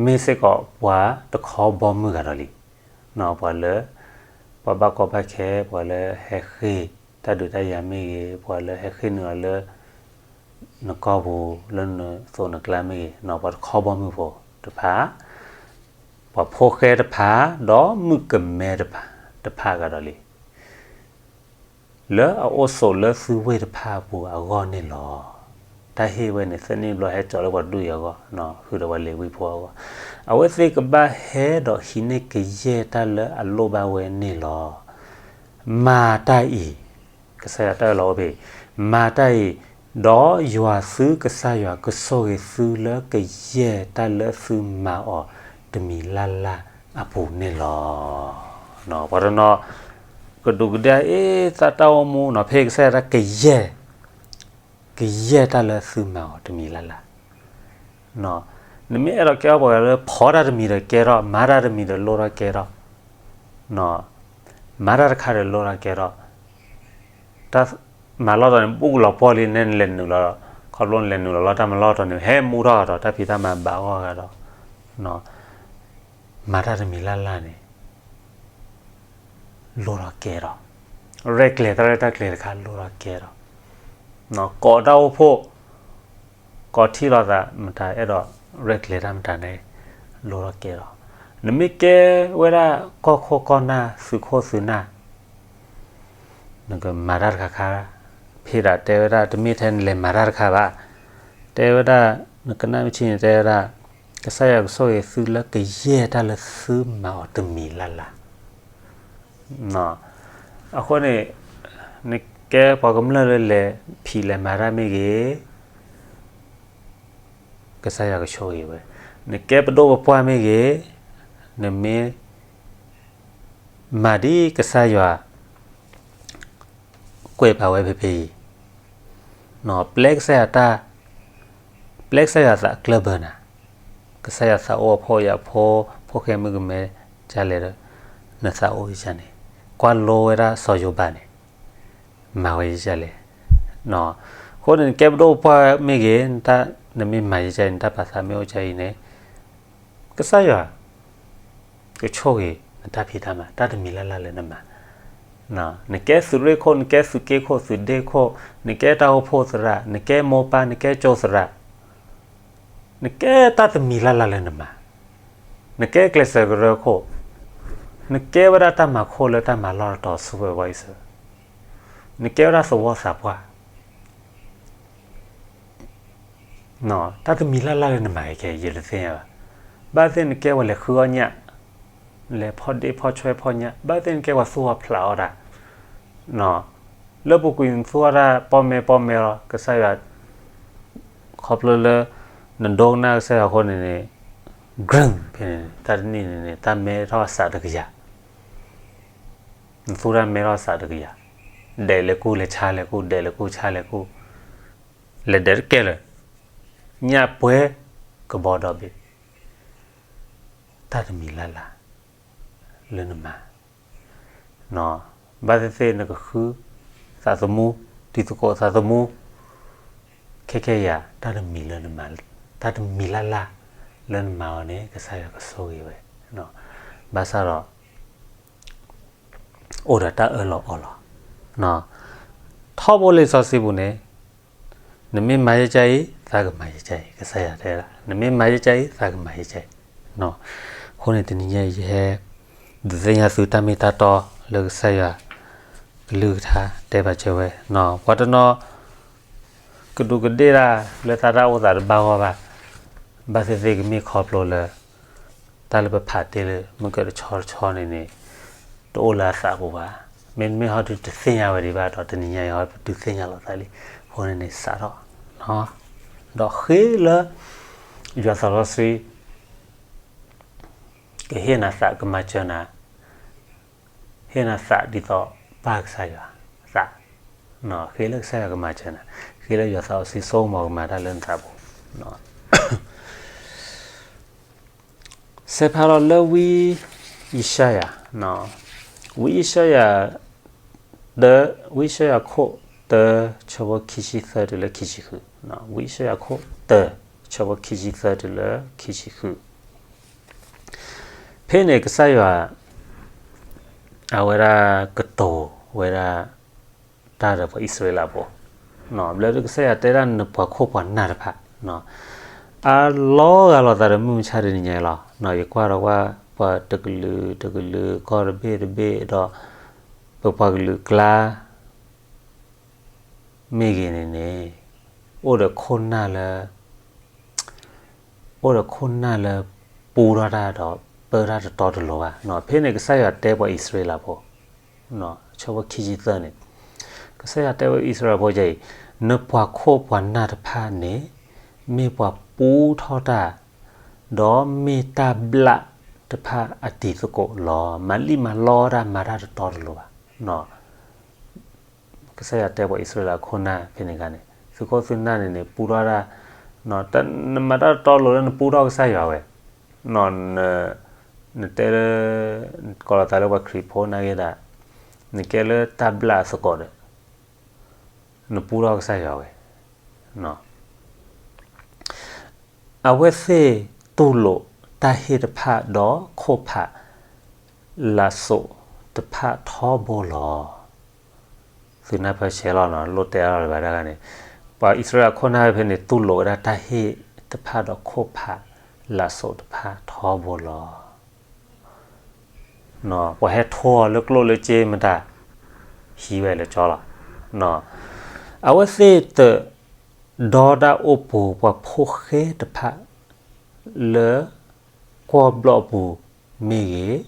မ့ၢ်စ့ၢ်ကီးပှၤတခီဘီမုၢ်ဂၤဒီးလံ, ပှၤလၢ ပှၤဘၣ်ကီဘၣ်ခဲ ပှၤလၢဟဲဃ့ၢ်တၢ်ဒုးတၢ်ယၤမ့ၢ်ဂ့ၤ, ပှၤလၢဟဲဃ့ၢ်နုာ်အီၤလၢ နကီၢ်ပူၤ လၢနသိးနကျါမ့ၢ်ဂ့ၤ, ပှၤတခီဘီမုၢ်ဖိတဖၣ်, ပှၤဖိၣ်ဃဲတဖၣ် ဒီးမုၣ်ကမဲတဖၣ် တဖၣ်ဂၤဒီးလံ လၢအအိၣ်ဆိးလၢသုဝ့ၢ်တဖၣ်အပူၤအဂီၢ်န့ၣ်လီၤ. တၢ်ဟ့ၣ်ဝဲန့ၣ် သၢနံၣ်တဘျီ ဟဲစိာ်လၢပှၤတဒူၣ်အံၤအဂီၢ်, ဃုာ်ဒီးပှၤလ့ၤဝံဖိအဂီၢ်, အဝဲသ့ၣ်ကဘၣ်ဟဲဒီးဟံးန့ၢ်ကယဲၢ်တၢ်လၢအလိၣ်ဘၣ်ဝဲန့ၣ်လီၤ. မၤတၢ်အံၤ, ကစၢ်ယွၤတၢ်အၢၣ်လီၤအိၣ်ဖဲအံၤ, မၤတၢ်အံၤ, ဒီးယွၤသုကစၢ်ယွၤကဆိၣ်ဂ့ၤသုလၢကယဲၢ်တၢ်လၢသုမၤအီၤတမံၤလၢ်လၢ်အပူၤန့ၣ်လီၤ. ပှၤတနီၤ ကဒူးကဒါအ့ၣ်သးတၢ်အိၣ်မူနီၤ ဖဲကစၢ်ယွၤတၢ်ကယဲၢ်, ကယဲၢ်တၢ်လၢသုမၤအီၤတမံၤလၢ်လၢ် နမ့ၢ်အဲၣ်ဒိးကဲထီၣ်ပှၤလၢဖီတၢ်တမံၤဒီးကဲထီၣ်, မၤတၢ်တမံၤဒီးလိၣ်ထီၣ်ကဲထီၣ်, မၤတၢ်တခါဒီးလိၣ်ထီၣ်ကဲထီၣ်, တၢ်မၤလီၢ်တတီၤန့ၣ် ဘူးကလီၤပှီၢ်လံ နဲနလဲၤနုာ်လီၤ, ခီဖျိနလဲၤနုာ်လီၤလီၤ တၢ်မၤလီၢ်တတီၤန့ၣ် ဟဲမူထီၣ်ကဒီး တၢ်ဖံးတၢ်မၤဘၣ်အဂီၢ်ကဒီး, မၤတၢ်တမံၤလၢ်လၢ်န့ၣ် လိၣ်ထီၣ်ကဲထီၣ်, ရဲၣ်ကျဲၤတၢ်ရဲၣ်တၢ်ကျဲၤတခါလိၣ်ထီၣ်ကဲထီၣ်, ကိးတၢ်အိၣ်ဖှိၣ်, ကိးထံၣ်လိာ်သးမတၤ အဲၣ်ဒိးရဲၣ်ကျဲၤတၢ်မတၤန့ၣ် လိၣ်ထီၣ်ကဲထီၣ်, နမ့ၢ်ကဲဝဲဒၣ်ကီၢ်ခိၣ်ကီၢ်နၢ် သုးခိၣ်သုးနၢ် နကမၤတၢ်တခါခါ, ဖဲဒၣ်တဲဝဲဒၣ် တမ့ၢ်ထဲနလဲၤမၤတၢ်တခါဘၣ်, တဲဝဲဒၣ် နကနၣ်မ့ၢ်ထံန့ၣ် တဲဝဲဒၣ် ကစၢ်ယွၤကဆိၣ်ဂ့ၤသုလၢကယဲၢ်တၢ်လၢသုမၤအီၤတမံၤလၢ်လၢ် အဃိန့ၣ် နကဲပှၤကမျၢၢ်လၢလဲၤဖံးလဲၤမၤတၢ်မ့ၢ်ဂ့ၤ, ကစၢ်ယွၤကဆိၣ်ဂ့ၤဝဲ, နကဲပဒိၣ်ပပှၢ်မ့ၢ်ဂ့ၤ, နမ့ၢ်မၤဒ်ကစၢ်ယွၤ ကွဲးပာ်ဝဲဖဲဖဲအံၤ, ပျဲကစၢ်ယွၤတၢ်, ပျဲကစၢ်ယွၤသးကျၢၢ်ဘၢနၤ, ကစၢ်ယွၤသးအိၣ်အဖှိၣ်အယာ်ဖိ, ဖိၣ်ဃဲမုၣ်ကမဲဒ်လဲၣ်ဒီး, နသးအိၣ်ဒ်လဲၣ်န့ၣ်, ကွၢ်လိဝဲဒၣ်စီၤယိၤဘးန့ၣ် မၤဝဲဒ်လဲၣ်. အဃိန့ၣ် နကဲပဒိၣ်ပပှၢ်မ့ၢ်ဂ့ၤ, နမ့ၢ်မၤဒ်လဲၣ် နတၢ်ပာ်သးမ့ၢ်အိၣ်ဒ်အံၤန့ၣ်, ကစၢ်ယွၤ ကဆိၣ်ဂ့ၤနတၢ်ဖံးတၢ်မၤ, တၢ်တမံၤလၢ်လၢ်လၢနမၤ. နကဲသုးရ့ၣ်ခိၣ်, နကဲသုးက့ခိၣ်, သုးဒ့ခိၣ်, နကဲတၢ်အိၣ်ဖှိၣ်သရၣ်, နကဲမိၢ်ပၢ်, နကဲကၠိသရၣ်, နကဲတၢ်တမံၤလၢ်လၢ်လၢနမၤ, နကဲကျဲးစၢးကရၢခိၣ်, နကဲဝဲဒၣ်တၢ်မၤခိၣ်လၢတၢ်မၤလီၢ်တတီၤဆူဝဲပှၤအံၣ်စရ့လး, နကဲဝဲဒၣ်သဝီသးပှၢ် တၢ်တမံၤလၢ်လၢ်လၢနမၤခဲခဲ ယတသ့ၣ်ညါဘၣ်. ဘၣ်သ့ၣ်နကဲပှၤလဲၤဃုအီၣ်ညၣ်, လဲၤဖီၣ်ဒ့ၣ်ဖီၣ်ဆွဲဖီၣ်ညၣ်, ဘၣ်သ့ၣ်နကဲပှၤသူၣ်အီၣ်ဖျးအီၣ်တၢ်, လၢပူၤကွံာ်နသူၣ်အီၣ်တၢ်ပီၣ်မဲပီၣ်မဲလီၤ, ကစၢ်ယွၤ ခီဖျိလၢ နဒိကနၣ်ကစၢ်ယွၤအဃိန့ၣ်န့ၣ်, ဖဲန့ၣ် တၢ်တနံၣ်န့ၣ်န့ၣ် တၢ်မဲထီၣ်အစးတကယၤ, နသူၣ်တၢ်မဲထီၣ်အစးတကယၤ, ဒဲးလဲၤကူၣ်လဲၤဆါလဲၤကူၣ် ဒဲးလဲၤကူၣ်ဆါလဲၤကူၣ်, လဲၤဒဲးတကဲလၢာ်, ညၣ်ပှဲၤကဘီဒီဘ့ၣ်, တၢ်တမံၤလၢ်လၢ်လၢနမၤ, ဘၣ်သ့ၣ်သ့ၣ်နကဃုသးသမူ, တံၤသကိးသးသမူ, ခဲခဲယၤ တၢ်တမံၤလၢနမၤ, တၢ်တမံၤလၢ်လၢ်လၢနမၤအီၤန့ၣ် ကစၢ်ယွၤကဆိၣ်ဂ့ၤဝဲ, ဘၣ်ဆၣ်ဒီး အိၣ်ဒီးတၢ်အၢၣ်လီၤအီလီၤ, ထီဘိလံာ်စီဆှံပူၤန့ၣ်, နမ့ၢ်မၤယကဲအံၤ သးကမၤယကဲအံၤ, ကစၢ်ယွၤတဲဒၣ် နမ့ၢ်မၤယကဲအံၤ သးကမၤယကဲအံၤ, အဃိန့ၣ်တနံၤညါအံၤ ယဟဲ ဒုးသ့ၣ်ညါသုတၢ်မ့ၢ်တၢ်တီလၢကစၢ်ယွၤ ကလုၢ်ကထါတဲဘၣ်စၢၤဝဲ, ပှၤတနီၤ ကဒူးကဒ့ၣ်တၢ်လၢသးတၢ်အိၣ်သးတဘၣ်ဂီၢ်ဘၣ်, ဘၣ်သ့ၣ်သ့ၣ်ကမ့ၢ်ခီဖျိလၢ တၢ်လၢပဖးတ့ၢ်လၢမုၢ်ကၢတဆီတဆီန့ၣ်န့ၣ်, တအိၣ်လၢအသးပူၤဘၣ်, မ့တမ့ၢ်ဟီဒုးတသ့ၣ်ညါဝဲဒံးဘၣ်ဒီး တနံၤညါအံၤဟီဒုးသ့ၣ်ညါလီၤသးလံ, အဃိန့ၣ်န့ၣ်စးထီၣ်, ဒီးဃ့လၢ ယွၤသးစီဆှံ ကဟ့ၣ်နၤသးကမၤစၢၤနၤ, ဟ့ၣ်နၤသးဒ်သိးပၢ်ကစၢ်ယွၤသး, ဃ့လၢကစၢ်ယွၤကမၤစၢၤနၤ, ဃ့လၢယွၤသးစီဆှံဆိကမိၣ်ကမၤတၢ်လၢနသးပူၤ, စဲးဖးလီၤလၢဝံယၡါယၤ, ဝံယၡါယၤ တၢ, ဝံယၡါယၤခိၣ်တၢ ဆၢဖိခံဆံသၢတုၤလၢခံဆံဃု, ဝံယၡါယၤခိၣ်တၢ ဆၢဖိခံဆံသၢတုၤလၢခံဆံဃု ဖဲန့ၣ်ကစၢ်ယွၤ အဝဲဒၣ်ကတိၤဝဲဒၣ် တၢ်ဒီးပှၤအံၣ်စရ့လးဖိ, ဘျီဒုးကစၢ်ယွၤတဲဒၣ်နပှၤခိၣ်ပှၤနၢ်တဖၣ်, အလီၤဂာ်လိာ်သးဒီးမုၢ်မဆါတနံၤညါအံၤလီၤ. ယကွၢ်ဒီးဝဲ ပှၤတကလုာ်တကလုာ်ကီၢ်တဘ့ၣ်တဘ့ၣ်ဒီး ပပှၤကလုာ်အကျါ မ့ၢ်ဂ့ၤန့ၣ်န့ၣ် အိၣ်ဒီးခိၣ်နၢ်လၢ အိၣ်ဒီးခိၣ်နၢ်လၢပူထီၣ်တၢ်ဒီးပၢတၢ်တတီတလိၤဘၣ်. ဖဲန့ၣ်ကစၢ်ယွၤတဲပှၤအံၣ်စရ့လးဖိ, ဆၢဖိခံဆံသၢန့ၣ်, ကစၢ်ယွၤတဲဝဲအံၣ်စရ့လးဖိအံၤ, နပှၤခိၣ်ပှၤနၢ်တဖၣ်န့ၣ် မ့ၢ်ပှၤပူထီၣ်တၢ် ဒီးမ့ၢ်တၢ်ဘျၣ်တဖၣ်အတံၤသကိးလီၤ. မၤလံၣ်မၤလီတၢ်မၤတၢ်တတီတလိၤဘၣ်. ကစၢ်ယွၤတဲပှၤအံၣ်စရ့လးအခိၣ်နၢ်ဖဲန့ၣ်အခါန့ၣ်, သုးခိၣ်သုးနၢ်န့ၣ်န့ၣ် ပူထီၣ်တၢ်, နမၤတၢ်တတီတလိၤလၢနပူထီၣ်ကစၢ်ယွၤဝဲ, နတဲလၢ ကိးလီၤသးလၢပှၤခရံာ်ဖိနာ်က့ဒၣ်, နကဲလၢတၢ်ဘျၣ်အသကိးဒီး နပူထီၣ်ကစၢ်ယွၤဝဲ အဝဲသ့ၣ်တူၢ်လိာ်တၢ်ဟ့ၣ်တဖၣ်ဒီးခိၣ်ဖးလၢစိးတဖၣ်ထီဘိလီၤ. သုးနၢ်ပၢၢ်ဆဲးလီၤ လိၣ်တဲအါထီၣ်လၢၤဘၣ်တၢ်ဂၤန့ၣ်, ပှၤအံၣ်စရ့လးခိၣ်နၢ်ဖဲန့ၣ် တူၢ်လိာ်ဝဲဒၣ်တၢ်ဟ့ၣ်တဖၣ်ဒီးခိၣ်ဖးလၢစိးတဖၣ်ထီဘိလီၤ. ပှၤဟဲထိအီၤလၢကျိၣ်လၢစ့မတၤ, ဟံးဝဲလၢကၠီလီၤ. အဝဲသ့ၣ်တဒီဒၣ်အိၣ်ပူၤပှၤဖိၣ်ဃဲတဖၣ် လၢကွီၢ်ဘျီၣ်အပူၤမ့ၢ်ဂ့ၤ,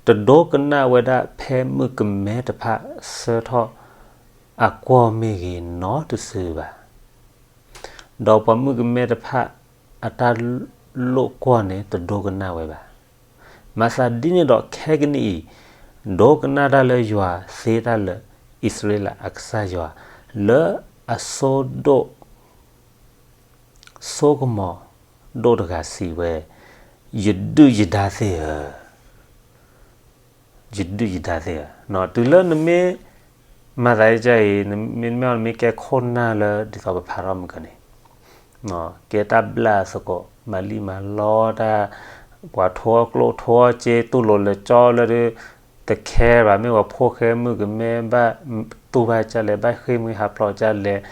တဒိကနၣ်ဝဲဒၣ်ဖဲမုၣ်ကမဲတဖၣ်ဆှၢထီၣ်အကွီၢ်မ့ၢ်ဂ့ၤနီတစုဘၣ်. ဒီးပှၤမုၣ်ကမဲတဖၣ်အတၢ်လိၣ်ကွီၢ်န့ၣ် တဒိကနၣ်ဝဲဘၣ်. မၤသးဒ်န့ၣ်ဒီးခဲကနံၣ်အံၤ, ဒိကနၣ်တၢ်လၢယွၤသ့တၢ်လၢာ်အံၣ်စရ့လးအကစၢ်ယွၤ, လၢ အဆိဒိၣ် ဆိကမိၣ်ဒိၣ်တဂၤစံးဝဲ, ယဒုၣ်ယဒါသ့ၣ်ဧၢ, ယဒုၣ်ယဒါသ့ၣ်ဧၢ, တုၤလၢနမ့ၢ်မၤသးဒ်အံၤ, နမ့မ့ၢ်နမ့ၢ်ကဲခိၣ်နၢ်လၢဒ်သိးပဖးထီၣ်မုၢ်ကန့ၣ်, ကဲတၢ်ဘျၣ်သကိး, မၤလံၣ်မၤလီတၢ်, ပှၤထိအီၣ်ကျိၣ်ထိအီၣ်စ့ တူၢ်လိာ်လဲၤကၠီလၢဒုး တခဲဘၣ်, မ့ၢ်ပှၤဖိဃဲမုၣ်ကမဲဘၣ်တူၢ်ဘၣ်ဒ်လဲၣ်, ဘၣ်ဃ့ၢ်မှံဟးဖျိးဒ်လဲၣ်,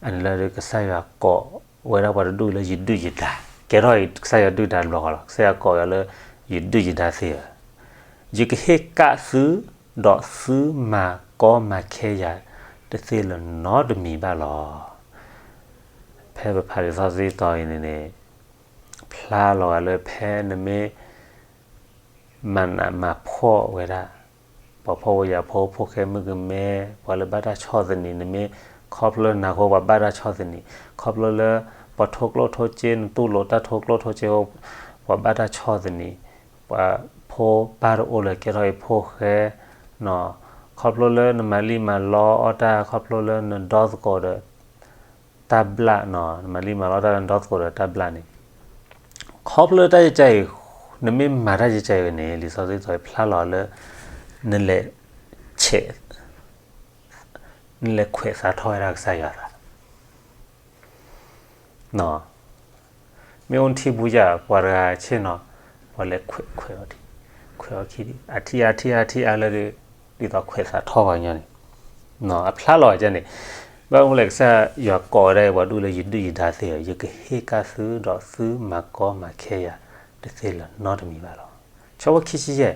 အန့ၣ်လၢကစၢ်ယွၤကိးဝဲဒၣ်ပှၤတဒူၣ်လၢယဒုၣ်ယဒါ, ကဲထီၣ်အံၤကစၢ်ယွၤဒုၣ်ဒါတဘျီဃီလီၤ. ကစၢ်ယွၤကိးယၤလၢ ယဒုၣ်ယဒါသ့ၣ်ဧၢ, ယကဟ့ၣ်ကၣ်သု, ဒီးသုမၤကီမၤခဲယၤတသ့လၢၤနီတမံၤဘၣ်လီၤ. ဖဲပဖးလံာ်စီဆှံတီၤအံၤန့ၣ်န့ၣ်, ဖျါလီၤဂာ်လၢဖဲနမ့ၢ် မၤနးမၤဖှီၣ်ဝဲဒၣ် ပှၤဖှီၣ်ဖိယာ်ဖိ ဖိဃဲမုၣ်ကမဲ, ပှၤလၢဘၣ်တၢ်ဆီၣ်သနံး, နမ့ၢ်ခီဖျိလၢနၤဃိ ပှၤဘၣ်တၢ်ဆီၣ်သနံး, ခီဖျိလၢပှၤထိကျိၣ်ထိစ့ နတူၢ်လိာ်တၢ်ထိကျိၣ်ထိစ့ဃိ ပှၤဘၣ်တၢ်ဆီၣ်သနံး, ပှၤဖိပၢ်တအိၣ်လၢၤ ကဲထီၣ်အံၤဖိဃဲ, ခီဖျိလၢနမၤလံၣ်မၤလီအီၣ်တၢ်, ခီဖျိလၢနဒီသကိးဒီး တၢ်ဘျၣ်နီၤ, နမၤလံၣ်မၤလီတၢ် နဒီသကိးဒီးတၢ်ဘျၣ်န့ၣ်, ခီဖျိလၢတၢ်ယကဲအံၤ, နမ့ၢ်မၤတၢ်ယကဲအံၤန့ၣ် လံာ်စီဆှံတီၤအံၤဖျါလီၤလၢ နလဲၤဆဲး, နလဲၤခွဲးသးထီၣ်ဝဲဒၣ်ကစၢ်ယွၤသး မ့ၢ်အိၣ်ထံဘူယၤ ပှၤတဂၤဆ့ၣ်နီၤ, ပှၤလဲၤခွဲး, ခွဲးအီၤထံ, ခွဲးအီၤခံ, အထံအါထံအါထံအါလၢ ဒ်သိးခွဲးသးထီၣ်ပှၤကညီန့ၣ်, အဖျါလီၤကန့ၣ်, ဘၣ်မနုၤလဲၣ် ကစၢ်ယွၤကိးဝဲဒၣ်ပှၤဒူၣ်လၢယဒုၣ်ယဒါသ့ၣ်ဧၢ, ယကဟ့ၣ်ကၣ်သု ဒီးသုမၤကီမၤခဲယၤတသ့လၢၤနီတမံၤဘၣ်လီၤ. ဆၢဖိခံဆံယဲၢ်,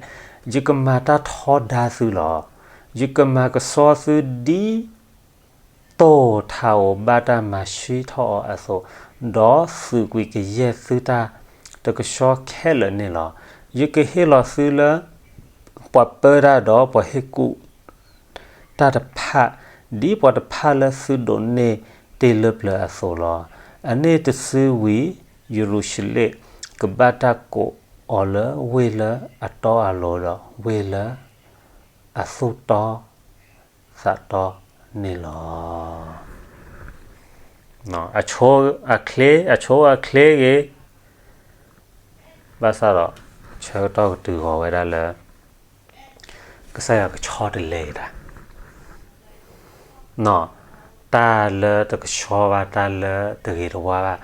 ယကမၤတၢ်ထီဒါသုလီၤ. ယကမၤကဆှီသုဒ် တိၢ်ထးဧိၤဘၣ်တၢ်မၤဆှံထီၣ်အီၤအသိး, ဒီးသုးကွံာ်ကယဲၢ်သုတၢ်တကဆှီခဲလၢာ်န့ၣ်လီၤ. ယကဟ့ၣ်လီၤသုလၢ ပှၤပၢတၢ်ဒီးပှၤဟ့ၣ်ကူၣ်တၢ်တဖၣ်, ဒ်ပှၤတဖၣ်လၢသုဒိးန့ၢ်တ့ၢ်လၢပျၢၤအသိးလီၤ. အန့ၣ်တစုဝံၤယရူၤၡလ့ၣ်ကဘၣ်တၢ်ကိးအီၤလၢဝ့ၢ်လၢအတီအလိၤဒီးဝ့ၢ်လၢ အသူၣ်တီသးတီန့ၣ်လီၤ. အဆိအချ့, အဆိအချ့ဂ့ၤ, ဘၣ်ဆၣ်ဒီး ဆၢကတီၢ်ကတုၤဃီၤဝဲဒၣ်လၢ ကစၢ်ယွၤကဆီတလဲက့ၤတၢ်, တၢ်လၢတကဆှီဘၣ်, တၢ်လၢတဂ့ၤတဝါဘၣ်,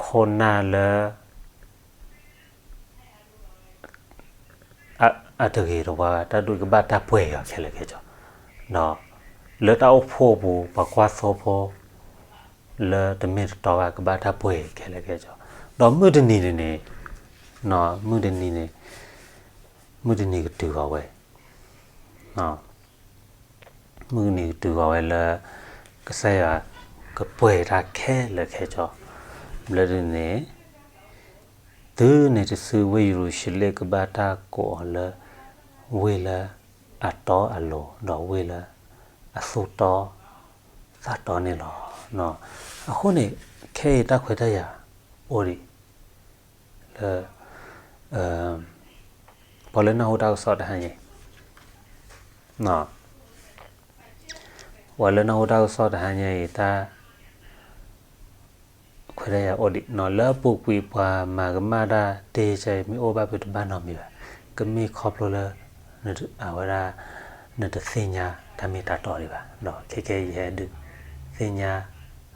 ခိၣ်နၢ်လၢ အတဂ့ၤတဝါဘၣ်, တၢ်ဒိၣ်ကဘၣ်တၢ်ပှဲၤက့ၤအီၤခဲလၢာ်ခဲဆ့, ဒီးလၢတၢ်အိၣ်ဖှိၣ်အပူၤ ပှၤကွၢ်သိဖိ လၢတမ့ၢ်တတီဘၣ် ကဘၣ်တၢ်ပှဲၤခဲလၢာ်ခဲဆ့, ဒီးမုၢ်တနံၤန့ၣ်န့ၣ်, မုၢ်တနံၤန့ၣ်, မုၢ်တနံၤကတုၤဃီၤဝဲ မုၢ်တနံၤကတုၤဃီၤဝဲလၢ ကစၢ်ယွၤကပှဲၤတၢ်ခဲလၢာ်ခဲဆ့, ဘျၢဒ်န့ၣ် တုၤန့ၣ်တစုဝ့ၢ်ယရူၤၡလ့ၣ်ကဘၣ်တၢ်ကိးအီၤလၢ ဝ့ၢ်လၢအတီအလိၤ ဒီးဝ့ၢ်လၢအသူၣ်တီသးတီန့ၣ်လီၤ. အဃိန့ၣ် ခဲအံၤတၢ်ခွဲးတၢ်ယာ်အိၣ်ဒံး လၢ ပှၤလၢနၢ်ဟူတၢ်ကစီၣ်တဟါညါအံၤ, ပှၤလၢနၢ်ဟူတၢ်ကစီၣ်တဟါညါအံၤ တၢ်ခွဲးတၢ်ယာ်အိၣ်ဒံး လၢအပူၤကွံာ်ပှၤမၤကမၣ်တၢ်တ့ၢ်ကဲအံၤ မ့ၢ်အိၣ်ဘၣ်ဖုးတဘၣ်နီတမံၤဘၣ်. ကမ့ၢ်ခီဖျိလၢ အဝဲဒၣ် နတသ့ၣ်ညါတၢ်မ့ၢ်တၢ်တီဒံးဘၣ်. ဒီးခဲကနံၣ်အံၤယဟဲဒုးသ့ၣ်ညါ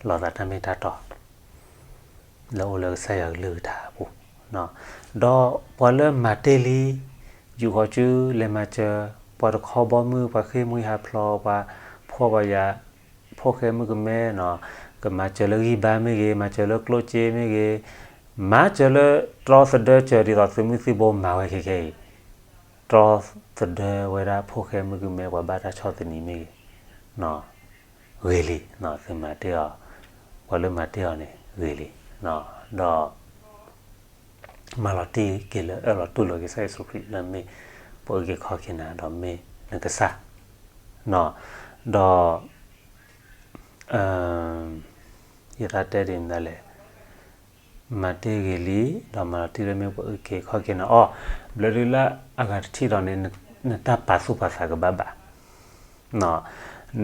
လိာ်သးတၢ်မ့ၢ်တၢ်တီ လၢအအိၣ်လၢကစၢ်ယွၤကလုၢ်ကထါအပူၤ, ဒီးပှၤလၢမၤတ့ၢ်လံ ယူာ်ဃီၤစု လဲၤမၤစၢၤ ပှၤတခီဘီမုၢ် ပှၤဃ့ၢ်မှံဟးဖျိး ပှၤဖှီၣ်ပှၤယာ် ဖိၣ်ဃဲမုၣ်ကမဲနီၤ, ကမၤစၢၤလၢဂံၢ်ဘါမ့ၢ်ဂ့ၤ, မၤစၢၤလၢကျိၣ်စ့မ့ၢ်ဂ့ၤ, မၤစၢၤလၢတြီသဒၢစၢၤ ဒ်သိးသုးမုၢ်သံၣ်ဘိမၤဝဲခဲခဲအံၤ, တြီသဒၢဝဲဒၣ်ဖိၣ်ဃဲမုၣ်ကမဲ ပှၤဘၣ်တၢ်ဆီၣ်သနံးမ့ၢ်ဂ့ၤ, ဂ့ၤလံ, သုမၤတ့ၢ်အီၤ, ပှၤလၢမၤတ့ၢ်အီၤန့ၣ် ဂ့ၤလံ, ဒီး မၤလီၤတံၢ်က့ၤလၢအၢၣ်လီၤတူၢ်လိာ်က့ၤကစၢ်ယ့ၣ်ၡူးခရံာ်လၢမ့ၢ် ပှၤအုၣ်က့ၤခီၣ်က့ၤနၤ ဒီးမ့ၢ်နကစၢ်, ဒီး ယသးတဲဒ်မတၤလဲၣ်, မၤတ့ၢ်ဂ့ၤလံ ဒီးမၤလီၤတံၢ်လၢမ့ၢ်ပှၤအုၣ်က့ၤခီၣ်က့ၤနၤအီၤ, ဘျၢဒုးလၢအဂၤတထံၣ်ဒီးန့ၣ် နတၢ်ပာ်သူၣ်ပာ်သးကဘၣ်ဘၣ်,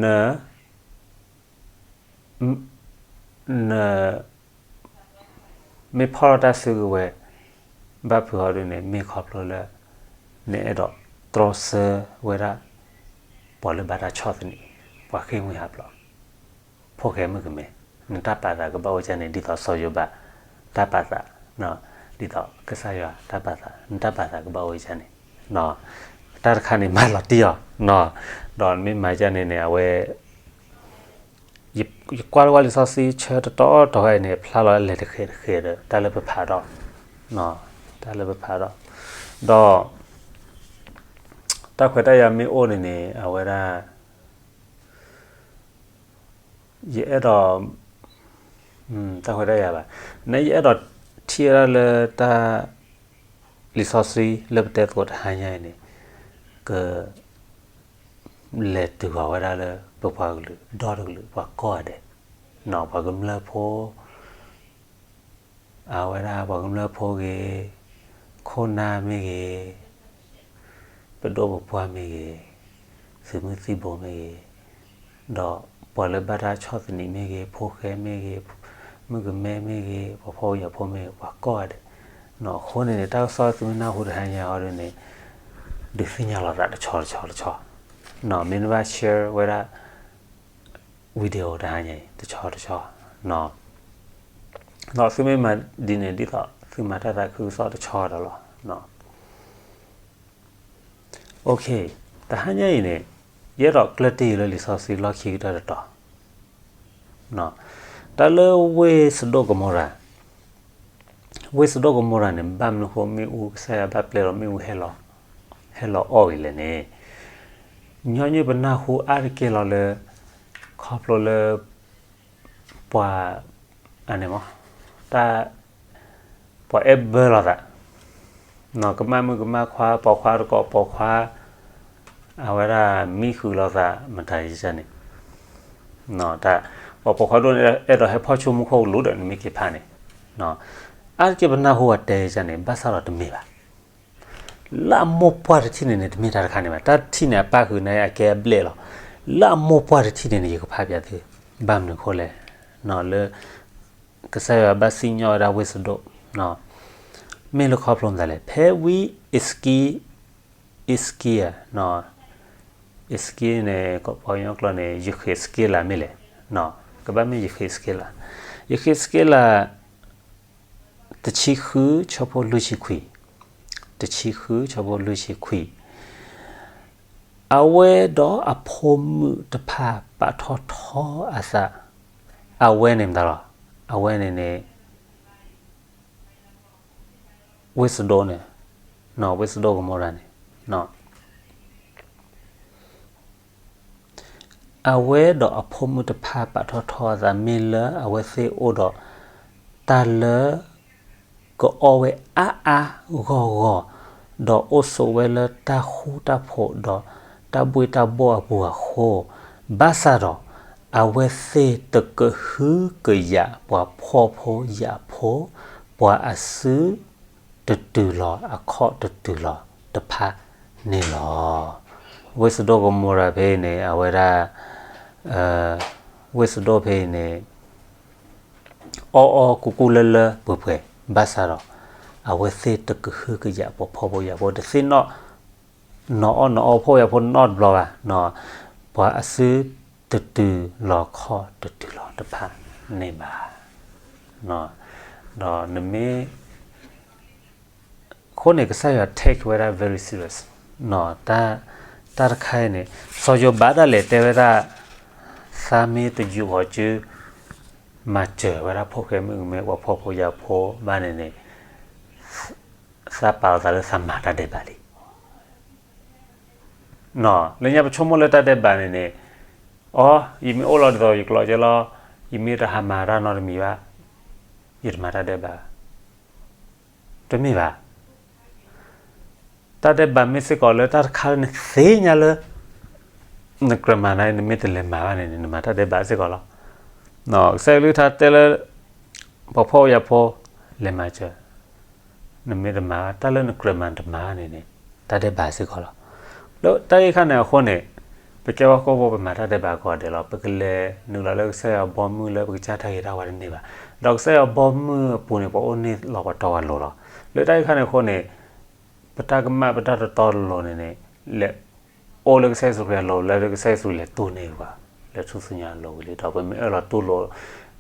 န န မ့ၢ်ဖီၣ်ထီၣ်တၢ်စုကဝဲၤ ဘၣ်ဖုးအီၤဒ်န့ၣ် မ့ၢ်ခီဖျိလၢ နအဲၣ်ဒိးတြီဆၢဝဲဒၣ် ပှၤလၢဘၣ်တၢ်ဆီၣ်သနံး, ပှၤဃ့ၢ်မှံဟးဖျိး, ဖိၣ်ဃဲမုၣ်ကမဲ, နတၢ်ပာ်သးကဘၣ်အိၣ်ဒ်န့ၣ် ဒ်သိးစီၤယိၤဘး တၢ်ပာ်သး, ဒ်သိးကစၢ်ယွၤတၢ်ပာ်သး, နတၢ်ပာ်သးကဘၣ်အိၣ်ဒ်န့ၣ်, တၢ်တခါန့ၣ်မၤလီၤတံၢ်အီၤ, ဒီးနမ့ၢ်မၤဒ်န့ၣ်န့ၣ် အဝဲ ယကွၢ်လၢဝဲလံာ်စီဆှံဆၢတတီတီဝဲအံၤန့ၣ် ဖျါလီၤလဲၤတဃဲးတဃဲးဒီး တၢ်လၢပဖးဒီး, တၢ်လၢပဖးဒီး, ဒီး တၢ်ခွဲးတၢ်ယာ်မ့ၢ်အိၣ်န့ၣ်န့ၣ် အဝဲဒၣ် ယအဲၣ်ဒိး တၢ်ခွဲးတၢ်ယာ်ဘၣ်, နယအဲၣ်ဒိးထံၣ်ဝဲဒၣ်လၢတၢ် လံာ်စီဆှံလၢပတဲသကိးတဟါညါအံၤန့ၣ် က လဲၤတုၤဃီၤဝဲဒၣ်လၢပပှၤကလုာ်ဒီတကလုာ် ပှၤကိးဂၤဒဲး, ပှၤကမျၢၢ်ဖိ, အဝဲဒၣ်ပှၤကမျၢၢ်ဖိဂ့ၤ, ခိၣ်နၢ်မ့ၢ်ဂ့ၤ, ပဒိၣ်ပပှၢ်မ့ၢ်ဂ့ၤ, သုးမုၢ်သံၣ်ဘိမ့ၢ်ဂ့ၤ, ဒီးပှၤလၢဘၣ်တၢ်ဆီၣ်သနံးမ့ၢ်ဂ့ၤ, ဖိၣ်ဃဲမ့ၢ်ဂ့ၤ, မုၣ်ကမဲမ့ၢ်ဂ့ၤ, ပှၤဖှီၣ်ဖိယာ်ဖိမ့ၢ်ဂ့ၤ, ပှၤကိးဂၤဒဲး, အဃိန့ၣ်န့ၣ် တၢ်ကစီၣ်သုမ့ၢ်နၢ်ဟူတဟါညါအံၤဒ်န့ၣ် ဒုးသ့ၣ်ညါလီၤသးတဆီတဆီတဆီ, မ့ၢ်နဘၣ် share ဝဲဒၣ် video တဟါညါအံၤ တဆီတဆီ, ဒီးသုမ့ၢ်မၤဒ်န့ၣ် ဒ်သိးသုမၤတၢ်သးခုကစီၣ်တဆီဒီးလီၤ. တဟါညါအံၤန့ၣ် ယအဲၣ်ဒိးကျၢၢ်တ့ၢ်လၢလံာ်စီဆှံလီၢ်ခံကတၢၢ်တတီၤ, တၢ်လၢဝ့ၢ်စဒိၣ်ကမိၤရၤ ဝ့ၢ်စဒိၣ်ကမိၤရၤန့ၣ် ဘၣ်မနုၤဃိမ့ၣ်အူ ကစၢ်ယွၤဘၣ်ပျဲဒီးမ့ၣ်အူဟဲလီၤ, ဟဲလီၤအီၣ်ဂ့ၤလဲၣ်န့ၣ်, ညီနုၢ်ပနၢ်ဟူအါတက့ၢ်လီၤလၢ ခီဖျိလၢ ပှၤ အန့ၣ်မ့ၢ် တၢ် ပှၤအဲၣ်ဘၢလိာ်သး, ကမၣ်မုၣ်ကမၣ်ခွါ ပိာ်ခွါတကိးပိာ်ခွါ, အဝဲဒၣ်မံဃုာ်လိာ်သး မတၤယကန့ၣ်, တၢ် ပှၤပိာ်ခွါဒိၣ်န့ၣ် အဲၣ်ဒိးဟဲဖီၣ်ဆိမူခိၣ်ကလူးဒီး နမ့ၢ်က့ၤဖးန့ၣ်, အါတက့ၢ်ပနၢ်ဟူအတဲယကန့ၣ် ဘၣ်ဆၣ်ဒီးတမ့ၢ်ဘၣ်. လၢအမိၢ်ပှၢ်တထံၣ်န့ၣ်န့ၣ် တမ့ၢ်တၢ်တခါန့ၣ်ဘၣ်. တၢ်တထံၣ်န့ၣ် အပၣ်ဃုာ်န့ၣ် အကဲအဘျဲၣ်လီၤ. လၢအမိၢ်ပှၢ်တထံၣ်န့ၣ်န့ၣ် ယကဖးပၠးသု, ဘၣ်မနုၤအဃိလဲၣ်, လၢ ကစၢ်ယွၤဘၣ်စံၣ်ညီၣ်ဝဲဒၣ်ဝ့ၢ်စဒိၣ်, မ့ၢ်လၢခီဖျိမတၤလဲၣ်, ဖဲဝံအံးစကံ, အံးစကံယၤ, အံးစကံန့ၣ် ပှၤကညီကျိာ်န့ၣ် ယဃ့းစက့လးမ့ၢ်လဲၣ်, ကဘၣ်မ့ၢ်ယဃ့းစက့လး, ယဃ့းစက့လး တဆံဃု ဆၢဖိလွံၢ်ဆံခွံ, တဆံဃု ဆၢဖိလွံၢ်ဆံခွံ, အဝဲဒီးအဖိမုၣ်တဖၣ်ပာ်ထီၣ်ထီအသး, အဝဲန့ၣ်မတၤလီၤ, အဝဲန့ၣ်န့ၣ် ဝ့ၢ်စဒိၣ်န့ၣ်, ဝ့ၢ်စဒိၣ်ကမိၤရၤန့ၣ် အဝဲဒီးအဖိမုၣ်တဖၣ်ပာ်ထီၣ်ထီအသး မ့ၢ်လၢအဝဲသ့ၣ်အိၣ်ဒီး တၢ်လၢ ကအီၣ်ဝဲအါအါဂီၢ်ဂီၢ်, ဒီးအိၣ်ဆိးဝဲလၢတၢ်ဃူတၢ်ဖိးဒီးတၢ်ဘှ့ၣ်တၢ်ဘှီၣ်အပူၤအဃိ, ဘၣ်ဆၣ်ဒီး အဝဲသ့ၣ်တကဟုကယာ်ပှၤဖှီၣ်ဖိယာ်ဖိ, ပှၤအစု တတုၤလီၤအခီၣ်တတုၤလီၤတဖၣ်န့ၣ်လီၤ. ဝ့ၢ်စဒိၣ်ကမိၤရၤဖဲအံၤန့ၣ် အဝဲဒၣ် ဝ့ၢ်စဒိၣ်ဖဲအံၤန့ၣ် အီၣ်အီၣ်ကူကူလၢလၢပှဲၤပှဲၤ ဘၣ်ဆၣ်ဒီး အဝဲသ့ၣ်တကဟုကယာ်ပှၤဖှီၣ်ဖိယာ်ဖိ တသ့ၣ်နီၣ် နီၢ်အီၣ်နီၢ်အီၣ်ဖှီၣ်ဖိယာ်ဖိနီတဘျီဘၣ်, ပှၤအစုတတုၤလီၤခီၣ်တတုၤလီၤတဖၣ်န့ၣ်ဘၣ်. ဒီးနမ့ၢ် အဃိန့ၣ် ကစၢ်ယွၤ take ဝဲဒၣ် very serious တၢ်တခါအံၤန့ၣ် စီၤယိၤဘးဒၣ်လဲာ်တဲဝဲဒၣ် သးမ့ၢ်တယူာ်ဃီၤစု မၤစၢၤဝဲဒၣ်ဖိၣ်ဃဲမုၣ်ကမဲ ပှၤဖှီၣ်ဖိယာ်ဖိဘၣ်န့ၣ်န့ၣ် သးပာ်လီၤသးလၢသးမၤတၢ်ဒဲးဘးလံ. လၢညါပဆိကမိၣ်လၢတၢ်ဒဲးဘးန့ၣ်န့ၣ် အီ ယမ့ၢ်အိၣ်လီၤဒ်သိးယကျိးကဲလီၤ, ယမ့ၢ်တဟးမၤတၢ်နီတမံၤဘၣ်, ယတမၤတၢ်ဒဲးဘး, တမ့ၢ်ဘၣ်. တၢ်ဒဲးဘးမ့ၢ်စ့ၢ်ကီးလၢတၢ်တခါလၢနသ့ၣ်ညါလၢ နကြၢးမၤန့ၣ် နမ့ၢ်တလဲၤမၤဘၣ်န့ၣ်န့ၣ် နမၤတၢ်ဒဲးဘးစ့ၢ်ကီးလီၤ. ကစၢ်ယွၤကလုၢ်ကထါတဲလၢ ပှၤဖှီၣ်ဖိယာ်ဖိ လဲၤမၤစၢၤ, နမ့ၢ်တမၤဘၣ် တၢ်လၢနကြၢးမၤနတမၤဘၣ်န့ၣ်န့ၣ် တၢ်ဒဲးဘးစ့ၢ်ကီးလီၤ. လၢတၢ်ဂ့ၢ်ခါန့ၣ်အဃိန့ၣ် ပကဲပှၤဟီၣ်ခိၣ်ဖိ ပမၤတၢ်ဒဲးဘးကိးဂၤဒဲးလီၤ. ပကလဲၤနုာ်လီၤလၢကစၢ်ယွၤဘီမုၢ်လၢပကစၢ်တၢ်ဂ့ၤတၢ်ဝါတန့ၢ်ဘၣ်. ဒီးကစၢ်ယွၤဘီမုၢ်အပူၤန့ၣ် ပှၤအိၣ်န့ၢ်လီၤပှၤတီပှၤလိၤလီၤ. လၢတၢ်အံၤခါန့ၣ်အဃိန့ၣ် ပတၢ်ကမၣ်ပတၢ်တတီတလိၤန့ၣ်န့ၣ် လဲၤအိၣ်လၢကစၢ်ယ့ၣ်ၡူးခရံာ်အလိၤ လၢကစၢ်ယ့ၣ်ၡူးခရံာ်လဲၤတူၢ်န့ၢ်ပှၤ လၢထူၣ်စုညါအလိၤဝံၤလံ. ဒီးပမ့ၢ်အၢၣ်လီၤတူၢ်လိာ်လံ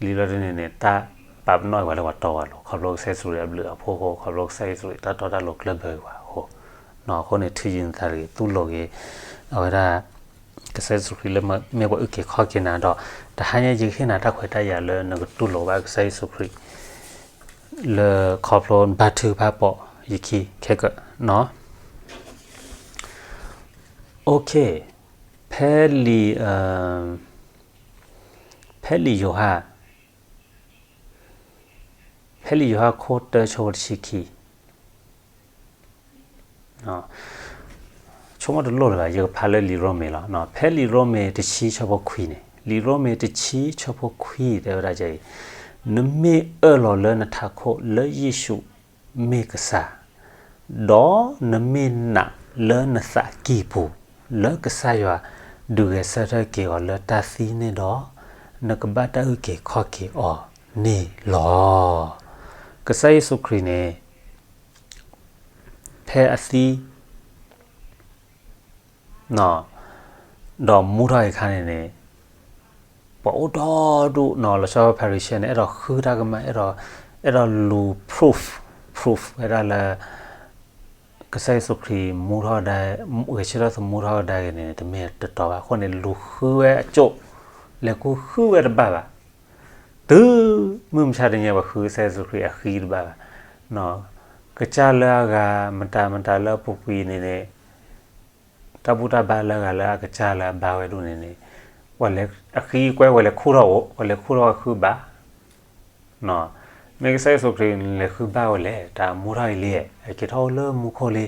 လီၤဒ်န့ၣ်န့ၣ် တၢ်ပာ်ပနီၣ်အီၤပှၤလၢပှၤတီပှၤလိၤ ခီဖျိကစၢ်ယ့ၣ်ၡူးခရံာ်အဘျုးအဖှိၣ်အဃိ ခီဖျိကစၢ်ယ့ၣ်ၡူးခရံာ်တၢ်တီတၢ်လိၤကျၢၢ်ဘၢအီၤအဃိ အဃိန့ၣ် ထုးယံၤနသးတဂ့ၤ တူၢ်လိာ်က့ၤ အဝဲဒၣ် ကစၢ်ယ့ၣ်ၡူးခရံာ်လၢမ့ၢ်ပှၤအုၣ်က့ၤခီၣ်က့ၤနၤဒီး တဟါညါယကဟ့ၣ်နၤတၢ်ခွဲးတၢ်ယာ်လၢနကတူၢ်လိာ်ဘၣ်ကစၢ်ယ့ၣ်ၡူးခရံာ် လၢခီဖျိနဘါထုကဖၣ်ပိာ်ယခံခဲကၢၣ်နီၤ. ဖဲလံာ် ဖဲလံာ်ယိၤဟၣ် ဖဲလံာ်ယိၤဟၣ်ခိၣ်တၢ ဆၢဖိတဆံခံ ဆိကမိၣ်တလိၣ်လၢၤဘၣ် ယကဖးလၢလံာ်ရိမ့ၤလီၤ. ဖဲလံာ်ရိမ့ၤတဆံဆၢဖိခွံန့ၣ် လံာ်ရိမ့ၤတဆံဆၢဖိခွံတဲဝဲဒၣ်အံၤ, နမ့ၢ်အၢၣ်လီၤလၢနထးခိၣ်လၢယ့ၣ်ၡူးမ့ၢ်ကစၢ်, ဒီးနမ့ၢ်နာ်လၢနသးကံၢ်ပူၤ လၢကစၢ်ယွၤဒုးဂဲၤဆၢထၢၣ်က့ၤအီၤလၢတၢ်သံန့ၣ်ဒီး, နကဘၣ်တၢ်အုၣ်က့ၤခီၣ်က့ၤအီၤန့ၣ်လီၤ. ကစၢ်ယ့ၣ်ၡူးခရံာ်န့ၣ် ဖဲအသံ ဒီးမူထီၣ်အခါန့ၣ်န့ၣ်, ပှၤအိၣ်ဒီဒူၣ်နီၤ လီၤဆီဖၤရံၤၡဲန့ၣ် အဲၣ်ဒိးဃုတၢ်ကမၣ် အဲၣ်ဒိးလူၤ proof, proof ဝဲဒၣ်လၢ ကစၢ်ယ့ၣ်ၡူးခရံာ်မူထီၣ်ဒါ, ဂဲၤဆၢထၢၣ်သမူထီၣ်ကဒါက့ၤန့ၣ် တမ့ၢ်တတီဘၣ်. အဃိန့ၣ် လူၤဃုဝဲအကၠိၣ်, လဲၤခူဃုဝဲတဘၣ်ဘၣ်. တုၤမုၢ်မဆါတနံၤညါ ပှၤဃုကစၢ်ယ့ၣ်ၡူးခရံာ်အဃံတဘၣ်ဘၣ်. ကစၢ်လၢအဂၤ မတၤမတၤလၢအပူၤကွံာ်န့ၣ်န့ၣ် တၢ်ဘူၣ်တၢ်ဘါလၢအဂၤလၢအကစၢ်လၢအဘါဝဲဒၣ်န့ၣ်န့ၣ်, အဃံကွဲ ပှၤလဲၤခူၣ်ထီၣ်အိၣ်, ပှၤလဲၤခူၣ်ထီၣ်ဃုဘၣ်. မ့ၢ်ကစၢ်ယ့ၣ်ၡူးခရံာ်လဲၤဃုဘၣ်ဝဲလဲၣ်, တၢ်မူထီၣ်အံၤလံ, အက့ၤထီၣ်အိၣ်လၢမူခိၣ်လ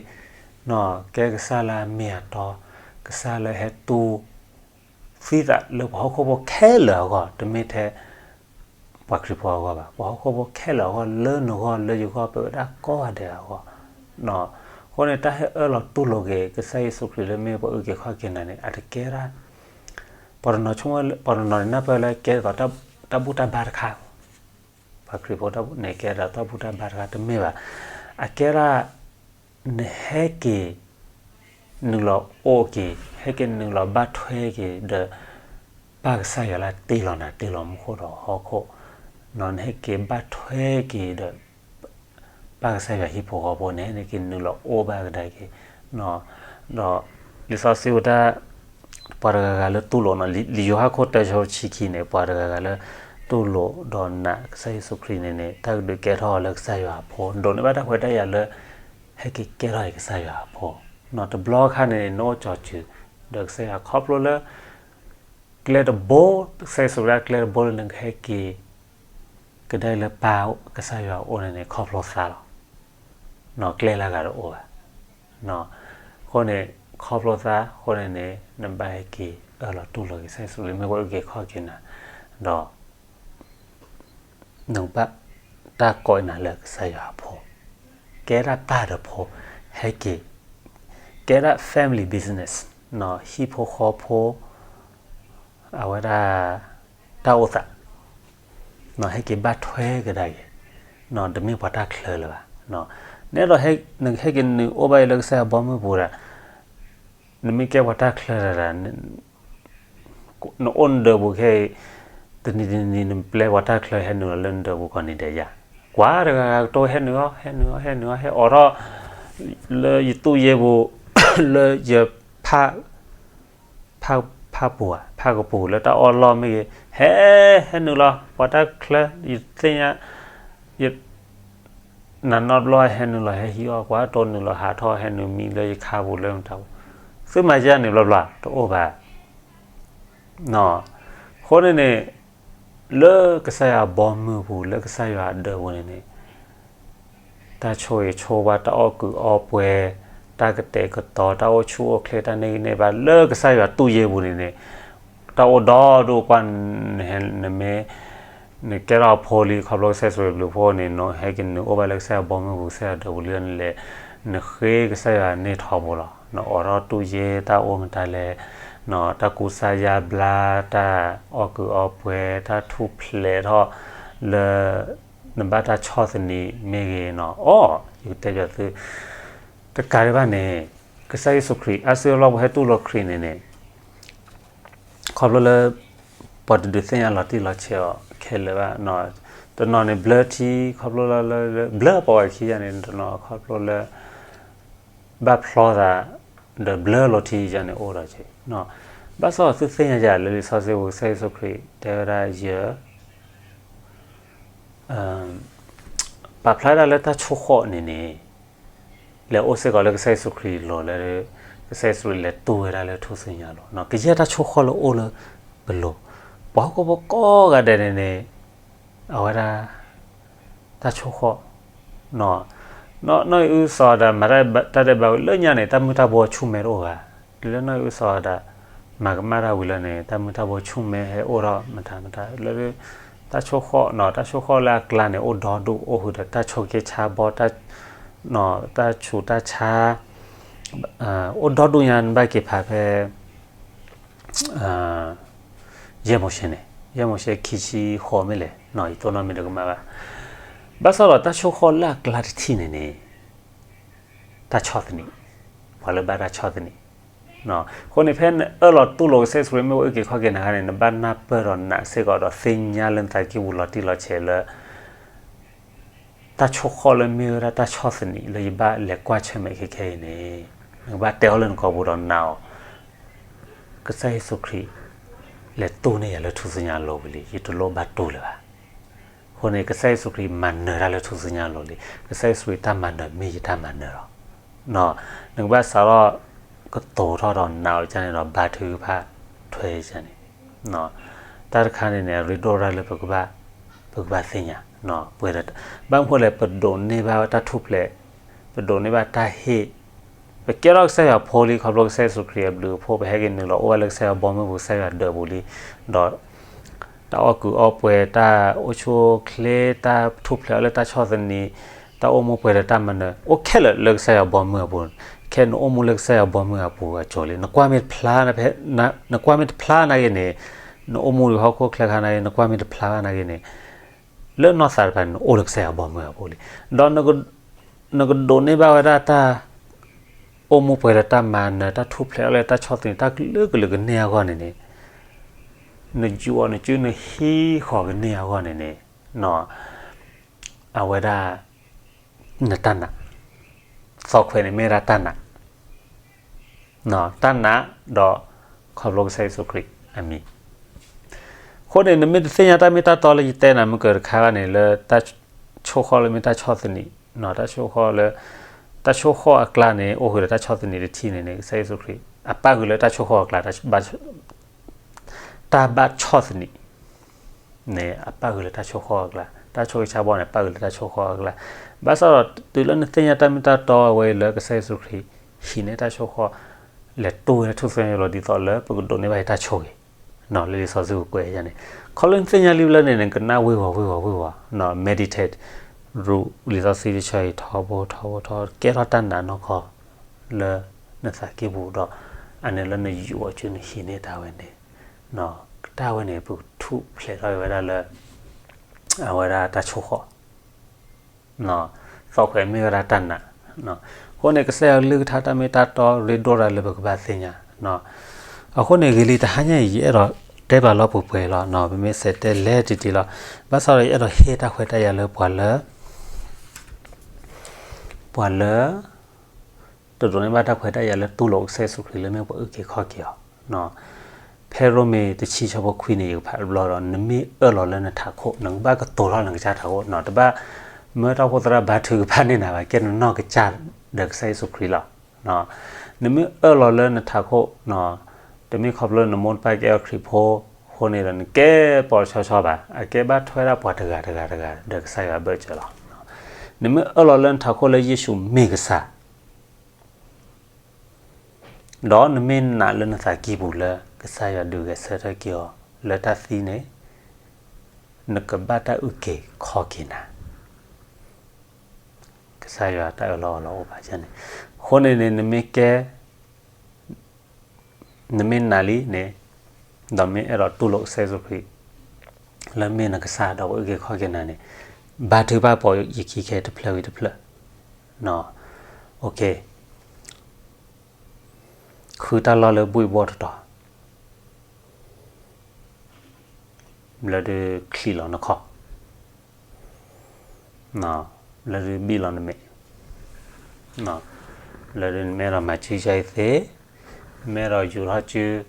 ံ, ကဲကစၢ်လၢအမ့ၢ်အတီ, ကစၢ်လၢဟဲတူၢ်သံသးလၢပှၤဟီၣ်ခိၣ်ဖိခဲလၢာ်အဂီၢ်, တမ့ၢ်ထဲ ပှၤခရံာ်ဖိအဂီၢ်ဘၣ်, ပှၤဟီၣ်ခိၣ်ဖိခဲလၢာ်အဂီၢ်, လၢနဂီၢ်လၢယဂီၢ် ပဝဲဒၣ်ကိးဂၤဒဲးအဂီၢ်. အဃိန့ၣ် တၢ်ဟဲအၢၣ်လီၤတူၢ်လိာ်က့ၤ ကစၢ်ယ့ၣ်ၡူးခရံာ်လၢမ့ၢ်ပှၤအုၣ်က့ၤခီၣ်က့ၤနၤန့ၣ် အတကဲဒၣ် ပှၤတနီၤဆိကမိၣ် ပှၤတနီၤန့ၣ် နၢ်ပၢၢ်လၢကဲဒ်သိးတၢ်ဘူၣ်တၢ်ဘါတခါ, ပှၤခရံာ်ဖိန့ၣ်ကဲဒ်သိးတၢ်ဘူၣ်တၢ်ဘါတခါ တမ့ၢ်ဘၣ်. အကဲဒၣ် နဟဲက့ၤ နုာ်လီၤအိၣ်က့ၤ, ဟဲက့ၤနုာ်လီၤဘၣ်ထွဲက့ၤဒီး ပၢ်ကစၢ်ယွၤလၢတ့လီၤနၤ တ့လီၤမူခိၣ်ဒီးဟီၣ်ခိၣ်, နဟဲက့ၤဘၣ်ထွဲက့ၤဒီး ပၢ်ကစၢ်ယွၤဟံၣ်ဖိဃီဖိန့ၣ် နက့ၤနုာ်လီၤအိၣ်ဘၣ်ကဒါက့ၤ, ဒီးလံာ်စီဆှံဝဲဒၣ် ပှၤတဂၤဂၤလၢတူၢ်လိာ်နီၤ, လံာ်ယိၤဟၣ်ခိၣ်တၢ ဆၢဖိတဆံခံန့ၣ် ပှၤတဂၤဂၤလၢတူၢ်လိာ်ဒီးနာ်ကစၢ်ယ့ၣ်ၡူးခရံာ်န့ၣ်န့ၣ် တၢ်ကဒုးကဲထီၣ်အီၤလၢကစၢ်ယွၤအဖိ, ဒိးန့ၢ်ဘၣ်တၢ်ခွဲးတၢ်ယာ်လၢ ဟဲက့ၤကဲထီၣ်အံၤကစၢ်ယွၤအဖိ, တဘျီခါန့ၣ် နအိၣ်ကၠီၤစုၤ ဒီးကစၢ်ယွၤခီဖျိလၢ ကျဲတဘိ, ကစၢ်ယ့ၣ်ၡူးဝဲဒၣ်ကျဲတဘိလၢနကဟဲက့ၤ ကဒါလၢပၢ်ကစၢ်ယွၤအအိၣ်န့ၣ်န့ၣ် ခီဖျိသါလီၤ. ကျဲလၢအဂၤတအိၣ်ဘၣ်. အဃိန့ၣ် ခီဖျိသါအဃိန့ၣ်န့ၣ် နဘၣ်ဟဲက့ၤအၢၣ်လီၤတူၢ်လိာ်က့ၤကစၢ်ယ့ၣ်ၡူးလၢမ့ၢ်ပှၤအုၣ်က့ၤခီၣ်က့ၤနၤ, ဒီး နကဘၣ်တၢ်ကိးနၤလၢကစၢ်ယွၤအဖိ, ကဲဒၣ်ပၢ်ဒီးဖိ, ဟဲက့ၤ ကဲဒၣ် family business, ဟံၣ်ဖိဃီဖိ အဝဲဒၣ် တၢ်အိၣ်သး, ဟဲက့ၤဘၣ်ထွဲကဒါက့ၤ, တမ့ၢ်ပှၤတၢ်ချၢလၢၤဘၣ်. နအဲၣ်ဒိး နကဟဲက့ၤနုာ်အိၣ်ဘၣ်အံၤလၢကစၢ်ယွၤဘီမုၢ်ပူၤဒၣ်, နမ့ၢ်ကဲပှၤတၢ်ချၢဒၣ်ဒၣ် နအိၣ်နဒၢးပူၤခဲအံၤ, တနံၤတနံၤနပျဲပှၤတၢ်ချၢဟဲနုာ်လီၤလၢနဒၢးပူၤကိးနံၤဒဲးယၤ, ကွၢ်တဂၤဂၤကတိၤဟဲနုာ်အီၤ ဟဲနုာ်အီၤ ဟဲနုာ်အီၤ ဟဲအိးထီၣ်လၢယသူၣ်ယ့ပူၤ, လၢယ ဖးပူၤဧါ ဖးကပူၤလၢတၢ်အီၣ်လီၢ်မ့ၢ်ဂ့ၤ, ဟဲ ဟဲနုာ်လီၤ ပှၤတၢ်ချၢ ယသ့ၣ်ညါ, ယ နၤနီတဘျီဟဲနုာ်လီၤ ဟဲဟံးအီၣ် ကွၢ်တိၢ်နုာ်လီၤ ဟးထီၣ်ဟဲနုာ်မံလၢယခါပူၤလၢမတၤပူၤ, သုမၤယၤန့ၣ်ဘျီဘျီ တအိၣ်ဘၣ်. အဃိန့ၣ်န့ၣ် လၢကစၢ်ယွၤအဘီမုၢ်ပူၤ လၢကစၢ်ယွၤအဒၢးပူၤန့ၣ်န့ၣ် တၢ်ဆိၣ်ဂ့ၤဆိၣ်ဝါ တၢ်အီၣ်ကုာ်အီပှဲၤ, တၢ်ကတဲာ်ကတီၤ တၢ်အိၣ်ဆူၣ်အိၣ်ချ့ တၢ်န့ၢ်ဂံၢ်န့ၢ်ဘါ လၢကစၢ်ယွၤသူၣ်ယ့ပူၤန့ၣ်န့ၣ် တၢ်အိၣ်ဒီဒူၣ်ကွၢ်, နမ့ၢ် နကဲထီၣ်အဖိလံ ခီဖျိကစၢ်ယ့ၣ်ၡူးခရံာ်ဘျုးဖှိၣ်န့ၣ် နဟဲက့ၤနုာ်အိၣ်ဘၣ်လၢကစၢ်ယွၤဘီမုၢ်ပူၤ ကစၢ်ယွၤဒၢးပူၤလံန့ၣ်လဲၣ်, နဃ့ကစၢ်ယွၤန့ၢ်ထီဘိလီၤ. နအိးထီၣ်တူၢ်ယ့ၢ်တၢ်အိၣ်မတၤလဲၣ်, တၢ်ကူစါယါဘျါ, တၢ်အီၣ်ကုးအီပှဲၤ, တၢ်ထူၣ်ဖျဲးထီၣ်လၢ နဘၣ်တၢ်ဆီၣ်သနံးမ့ၢ်ဂ့ၤနီၤ, အိ ယကတဲဘၣ်သု, တကးဒံးဘၣ်န့ၣ် ကစၢ်ယ့ၣ်ၡူးခရံာ် အါစုအါဘျီပှၤဟဲတူၢ်လိာ်ခရံာ်န့ၣ်န့ၣ် ခီဖျိလၢ ပှၤတဒုးသ့ၣ်ညါလီၤတံၢ်လီၤဆဲးအီၤခဲလၢာ်ဘၣ်, တနီၤန့ၣ်ဘျၢထံ ခီဖျိလၢ ဘျၢပှၤဝဲခံဂၤန့ၣ် တနီၤခီဖျိလၢ ဘၣ်ဖျီသး ဒီးဘျၢလီၤထံယၤန့ၣ်အိၣ်ဒီးက့ၤ, ဘၣ်ဆၣ်ဒီးသုသ့ၣ်ညါယၤလၢလံာ်စီဆှံပူၤ ကစၢ်ယ့ၣ်ၡူးခရံာ်တဲဝဲဒၣ်ယ ပာ်ဖျါဒၣ်လၢတၢ်ဆိၣ်ဃီၣ်န့ၣ်န့ၣ် လဲၤအိၣ်စ့ၢ်ကီးလၢကစၢ်ယ့ၣ်ၡူးခရံာ်အလိၤလၢ ကစၢ်ယ့ၣ်ၡူးခရံာ်လဲၤတူၢ်ဝဲဒၣ်လၢထူၣ်စုညါအလိၤ, ကယဲၢ်တၢ်ဆိၣ်ဃီၣ်လၢအိၣ်လၢပလိၤ, ပှၤဟီၣ်ခိၣ်ဖိကိးဂၤဒဲးန့ၣ်န့ၣ် အဝဲဒၣ် တၢ်ဆိၣ်ဃီၣ် နီၢ်အံၣ်အုစီၤအၤဒၣ် မၤတၢ်ဒဲးဘးဝံၤလၢညါန့ၣ် တၢ်မုၢ်တၢ်ဘိဆူၣ်မဲတအိၣ်ဘၣ်, တုၤလၢနီၢ်အံၣ်အုစီၤအၤဒၣ် မၤကမၣ်တၢ်ဝံၤလၢန့ၣ် တၢ်မုၢ်တၢ်ဘိဆူၣ်မဲဟဲအိၣ်ထီၣ်မတၤမတၤလၢ တၢ်ဆိၣ်ဃီၣ်နီၢ် တၢ်ဆိၣ်ဃီၣ်လၢအကျါန့ၣ် အိၣ်ဒီဒူၣ် အိၣ်ဃုာ်ဒီးတၢ်ဆိးက့ဆါဘီ တၢ်ဆူးတၢ်ဆါ အိၣ်ဒီဒူၣ်ညါ နဘၣ်က့ၤဖးဖဲ ယဲၢ်မိၤၡ့န့ၣ် ယဲၢ်မိၤၡ့ခံဆံဃိးမ့ၢ်လဲၣ် ယတိၢ်နီၣ်မ့ၢ်တကမၣ်ဘၣ်, ဘၣ်ဆၣ်ဒီးတၢ်ဆိၣ်ဃီၣ်လၢအကျါတထံၣ်န့ၣ်န့ၣ် တၢ်ဆီၣ်သနံး, ပှၤလၢဘၣ်တၢ်ဆီၣ်သနံး, အဃိန့ၣ် ဖဲနအၢၣ်လီၤတူၢ်လိာ်ကစၢ်ယ့ၣ်ၡူးခရံာ်မ့ၢ်ဝဲအုၣ်က့ၤခီၣ်က့ၤနၤခါန့ၣ် နဘၣ်နၢ်ပၢၢ်ဒီးနာ်စ့ၢ်ကီးဒီးသ့ၣ်ညါလၢနသးကံၢ်ပူၤလီၤတံၢ်လီၤဆဲးလၢ တၢ်ဆိၣ်ဃီၣ်လၢမ့ၢ်ဝဲဒၣ်တၢ်ဆီၣ်သနံးလၢယဘၣ်လဲၤကွၢ်ဆၢၣ်မဲာ်ခဲခဲအံၤန့ၣ် နကဘၣ်တဲအီၤလၢနကိာ်ပူၤဒီးနာ်အီၤ, ကစၢ်ယ့ၣ်ၡူးခရံာ် လဲၤတူၢ်န့ၢ်ယၤလၢထူၣ်စုညါအလိၤဝံၤလံ ယတလိၣ်ဘၣ်တူၢ်လၢၤဘၣ်, အဃိန့ၣ် ကစၢ်ယ့ၣ်ၡူးခရံာ်မၤနၢၤတၢ်လၢထူၣ်စုညါအလိၤလံ, ကစၢ်ယ့ၣ်ၡူးခရံာ်တၢ်မၤနၢၤမ့ၢ်ယတၢ်မၤနၢၤလီၤ, နကဘၣ်စးထီၣ် ကတိၤထီၣ်ဒီးနာ်အီၤကန့ၣ်ဒီးဘါထုကဖၣ်ထွဲကန့ၣ် တၢ်တခါန့ၣ်န့ၣ် အရ့ဒိၣ်ဒၣ်လၢပကဘၣ် ပကဘၣ်သ့ၣ်ညါ ပှဲၤဒီး ဘၣ်မနုၤလဲၣ် ပဒိးန့ၢ်ဘၣ်တၢ်ထူၣ်ဖျဲး, ပဒိးန့ၢ်ဘၣ်တၢ်ဟ့ၣ်, ပကဲထီၣ်ကစၢ်ယွၤဖိလံ ခီဖျိကစၢ်ယ့ၣ်ၡူးခရံာ်အဘျုးအဖှိၣ် ပဟဲက့ၤနုာ်လီၤအိၣ်ဘၣ်လၢကစၢ်ယွၤဘီမုၢ်ပူၤ ကစၢ်ယွၤဒၢးပူၤလံ, ဒီး တၢ်အီၣ်ကုးအီပှဲၤ, တၢ်အိၣ်ဆူၣ်အိၣ်ချ့, တၢ်ထူၣ်ဖျဲးအီၤလၢတၢ်ဆီၣ်သနံး, တၢ်အိၣ်မူပှဲၤဒီးတၢ်မၤနၢၤ အိၣ်ခဲလၢာ်လၢကစၢ်ယွၤဘီမုၢ်အပူၤ, ခဲနအိၣ်မူလၢကစၢ်ယွၤဘီမုၢ်အပူၤအစိၤလံ, နကွၢ်မ့ၢ်တဖျါ, နကွၢ်မ့ၢ်တဖျါနာ်က့န့ၣ်, နအိၣ်မူလၢဟီၣ်ခိၣ်ချၢခါနာ်က့ နကွၢ်မ့ၢ်တဖျါဘၣ်နာ်က့န့ၣ်, လၢနီၢ်သးတဖၣ်န့ၣ် နအိၣ်လၢကစၢ်ယွၤဘီမုၢ်အပူၤလံ, ဒီး နကဒိးန့ၢ်ဘၣ်ဝဲဒၣ်တၢ် အိၣ်မူပှဲၤဒီးတၢ်မၤနၢၤ, တၢ်ထူၣ်ဖျဲးအီၤလၢတၢ်ဆီၣ်သနံး, တၢ်ကလုာ်ကလုာ်ကန့ၢ်အဂီၢ်န့ၣ်န့ၣ်, နယူးအီၤနစုနဟံးဃီၤကန့ၢ်အဂီၢ်န့ၣ်န့ၣ်, အဝဲဒၣ် နတၢ်နာ်, သီၣ်ခွဲးန့ၣ်မ့ၢ်ဝဲဒၣ်တၢ်နာ် တၢ်နာ်ဒီး ခီဖျိကစၢ်ယ့ၣ်ၡူးခရံာ်အမံၤ, အဃိန့ၣ် နမ့ၢ်တသ့ၣ်ညါတၢ်မ့ၢ်တၢ်တီလၢယတဲနၤမုၢ်ကၢၤတခါဘၣ်န့ၣ် လၢတၢ်ဆိၣ်ဃီၣ်လၢမ့ၢ်တၢ်ဆီၣ်သနံး, တၢ်ဆိၣ်ဃီၣ်လၢ, တၢ်ဆိၣ်ဃီၣ်အကျါန့ၣ် အိၣ်ဃုာ်ဒီးတၢ်ဆီၣ်သနံးတထံၣ်န့ၣ်န့ၣ် ကစၢ်ယ့ၣ်ၡူးခရံာ် အပၣ်ဃုာ်လၢတၢ်ဆိၣ်ဃီၣ်အကျါ တၢ်ဘၣ်ဆီၣ်သနံးန့ၣ် အပၣ်ဃုာ်လၢတၢ်ဆိၣ်ဃီၣ်အကျါ, တၢ်ဆိၣ်ဂ့ၤဆါဘီန့ၣ် ပၣ်ဃုာ်လၢတၢ်ဆိၣ်ဃီၣ်အကျါ, ဘၣ်ဆၣ်ဒီးတုၤလၢနသ့ၣ်ညါတၢ်မ့ၢ်တၢ်တီအဝဲအံၤလၢကစၢ်ယ့ၣ်ၡူးခရံာ် ဟံးန့ၢ်တၢ်ဆိၣ်ဃီၣ် လဲၤတိၢ်ဝဲလၢထူၣ်စုညါအလိၤဒ်သိးလၢပကဒိးန့ၢ်ဘၣ်တၢ်ဆိၣ်ဂ့ၤ, လၢလံာ်စီဆှံပူၤကွဲးန့ၣ်, ခီဖျိနသ့ၣ်ညါလံလၢန့ၣ် နကနၣ်ဝ့ၤဝီၤဝ့ၤဝီၤဝ့ၤဝီၤ, meditate ရူးလံာ်စီဆှံတဆၢအံၤ ထီဘိထီဘိထီ ကဲထီၣ်တၢ်နာ်နီၢ်ကီၢ် လၢနသးကံၢ်ပူၤဒီး အန့ၣ်လၢနယူးအီၤစုနဟံးန့ၢ်တၢ်ဝဲန့ၣ်, တၢ်ဝဲန့ၣ် ပကထူၣ်ဖျဲးထီၣ်ဝဲဒၣ်လၢ အဝဲဒၣ်တၢ်ဆိၣ်ဃီၣ်, သီၣ်ခွဲးမ့ၢ်ဝဲဒၣ်တၢ်နာ်, အဃိန့ၣ် ကစၢ်ယွၤကလုၢ်ကထါတၢ်မ့ၢ်တၢ်တီရ့ဒိၣ်ဒၣ်လၢပကဘၣ်သ့ၣ်ညါ, အဃိန့ၣ် ဂ့ၤလံတဟါညါအံၤ ယအဲၣ်ဒိးတဲပာ်လီၤပှဲၤပှဲၤလီၤ, ပမ့ၢ်စဲးတဲလဲၤတံၢ်တံၢ်လီၤ, ဘၣ်ဆၣ်ဒီးယအဲၣ်ဒိးဟ့ၣ်တၢ်ခွဲးတၢ်ယာ်လၢပှၤလၢ ပှၤလၢ တဒိးန့ၢ်ဘၣ်တၢ်ခွဲးတၢ်ယာ်လၢတူၢ်လိာ်ကစၢ်ယ့ၣ်ၡူးခရံာ်လၢမ့ၢ်ပှၤအုၣ်က့ၤခီၣ်က့ၤအီၤ, ဖဲရိမ့ၤတဆံဆၢဖိခွံန့ၣ် ယကဖးတဘျီဒီး နမ့ၢ်အၢၣ်လီၤလၢနထးခိၣ် နကဘၣ်ကတိၤထီၣ်နကစၢ်ထးခိၣ်, တဘၣ်မၢတၢ်အိၣ်ဖှိၣ်သရၣ်ဘါထုကဖၣ်န့ၢ်နၤဘၣ်, ကဲနနီၢ်ကစၢ်ဒီးကစၢ်ယ့ၣ်ၡူးခရံာ်လီၤ. နမ့ၢ်အၢၣ်လီၤလၢနထးခိၣ်, တမ့ၢ်ခီဖျိနမိၢ်နပၢ်ကဲအီၤခရံာ်ဖိအဃိန့ၣ်ဒီး နကဲပှၤဆီဆီဘၣ်, အကဲဘၣ်ထွဲဒၣ်ပှၤတဂၤတဂၤတဂၤဒီးကစၢ်ယွၤအဘၢၣ်စၢၤလီၤ. နမ့ၢ်အၢၣ်လီၤလၢနထးခိၣ်လၢယ့ၣ်ၡူးမ့ၢ်ကစၢ် ဒီးနမ့ၢ်နာ်လၢနသးကံၢ်ပူၤလၢ ကစၢ်ယွၤဒုးဂဲၤဆၢထၢၣ်က့ၤအီၤလၢတၢ်သံန့ၣ်, နကဘၣ်တၢ်အုၣ်က့ၤခီၣ်က့ၤနၤ, ကစၢ်ယွၤတၢ်အၢၣ်လီၤအီလီၤအိၣ်ဘၣ်န့ၣ်, အဃိန့ၣ်န့ၣ် နမ့ၢ်ကဲ နမ့ၢ်နာ်လံန့ၣ်, ဒီးမ့ၢ်အဲၣ်ဒိးတူၢ်လိာ်ကစၢ်ယ့ၣ်ၡူးခရံာ် လၢမ့ၢ်နကစၢ်ဒီးပှၤအုၣ်က့ၤခီၣ်က့ၤနၤန့ၣ်, ဘါထုကဖၣ်ပိာ်ယခံခဲတဖျၢၣ်ဝံၤတဖျၢၣ်. ဃုတၢ်လီၢ်လၢဘှ့ၣ်ဘှီၣ်တတီၤ, ဘျၢဒုးချံးလီၤနခီၣ်, ဘျၢဒုးဘံၣ်လီၤနမဲာ်, ဘျၢဒုးနမ့ၢ်အဲၣ်ဒိးမၤစၢၤယၤအံၤသ့, မ့ၢ်အဲၣ်ဒိးယူၤထီၣ်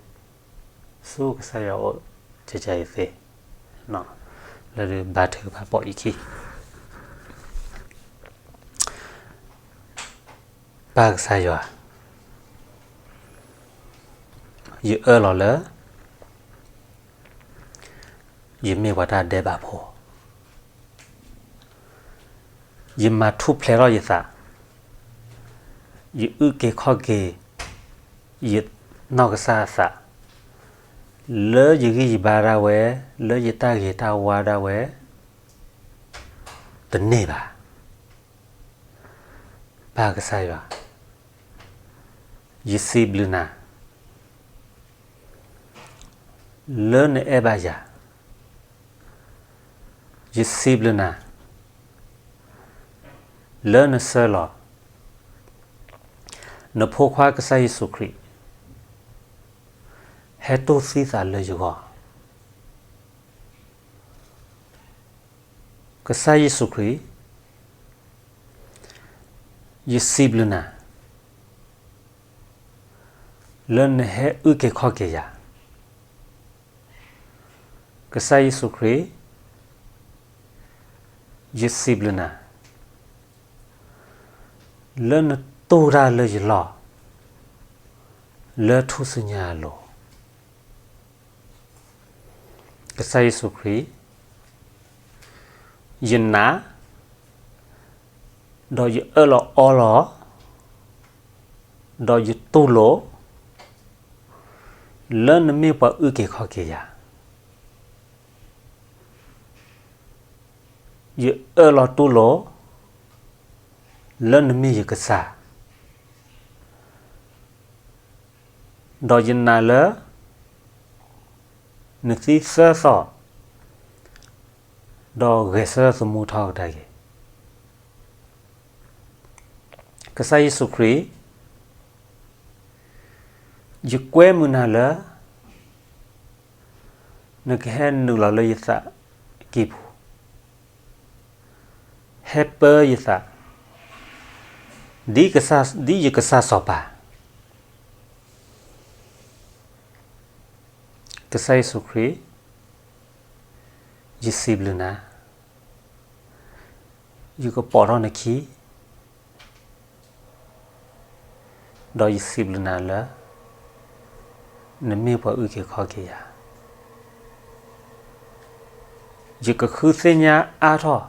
စု ဆူကစၢ်ယွၤအိၣ်ကကဲအံၤသ့, ဘျၢဒုးဘါထုကဖၣ်ပိာ်ယခံ. ပၢ်ကစၢ်ယွၤ, ယအၢၣ်လီၤလၢ ယမ့ၢ်ပှၤတၢ်ဒဲးဘးဖိ, ယမၤထူၣ်ဖျဲးထီၣ်ယသး, ယအုၣ်က့ၤခီၣ်က့ၤ ယနီၢ်ကစၢ်အသး, လၢယဂံၢ်ယဘါဒၣ်ဝဲ, လၢယတၢ်ဂ့ၤတၢ်ဝါဒၣ်ဝဲ တန့ၢ်ဘၣ်. ပၢ်ကစၢ်ယွၤ, ယစံးဘျုးနၤ လၢနအဲၣ်ဘၣ်ယၤ, ယစံးဘျုးနၤ လၢနဆှၢလီၤ နဖိခွါကစၢ်ယ့ၣ်ၡူးခရံာ် ဟဲတူၢ်သံသးလၢယဂီၢ်. ကစၢ်ယ့ၣ်ၡူးခရံာ်, ယစံးဘျုးနၤ လၢနဟဲအုၣ်က့ၤခီၣ်က့ၤယၤ. ကစၢ်ယ့ၣ်ၡူးခရံာ်, ယစံးဘျုးနၤ လၢနတူၢ်တၢ်လၢယလီၢ် လၢထူၣ်စုညါအလိၤ. ကစၢ်ယ့ၣ်ၡူးခရံာ်, ယနာ် ဒီးယအၢၣ်လီၤအီလီၤ ဒီးယတူၢ်လိာ် လၢနမ့ၢ်ပှၤအုၣ်က့ၤခီၣ်က့ၤယၤ. ယအၢၣ်လီၤတူၢ်လိာ် လၢနမ့ၢ်ယကစၢ်, ဒီးယနာ်လၢ နသံသၢသီၣ် ဒီးဂဲၤဆၢထၢၣ်သမူထီၣ်ကဒါက့ၤ. ကစၢ်ယ့ၣ်ၡူးခရံာ်, ယကွဲမုာ်နၤလၢ နကဟဲနုာ်လီၤလၢယသးကံၢ်ပူၤ, ဟဲပၢယသး ဒ်ယကစၢ်စီၤပၤ. ကစၢ်ယ့ၣ်ၡူးခရံာ်, ယစံးဘျုးနၤ, ယကပိာ်ထီၣ်နခံ, ဒီးယစံးဘျုးနၤလၢ နမ့ၢ်ပှၤအုၣ်က့ၤခီၣ်က့ၤယၤ. ယကဃုသ့ၣ်ညါအါထီၣ်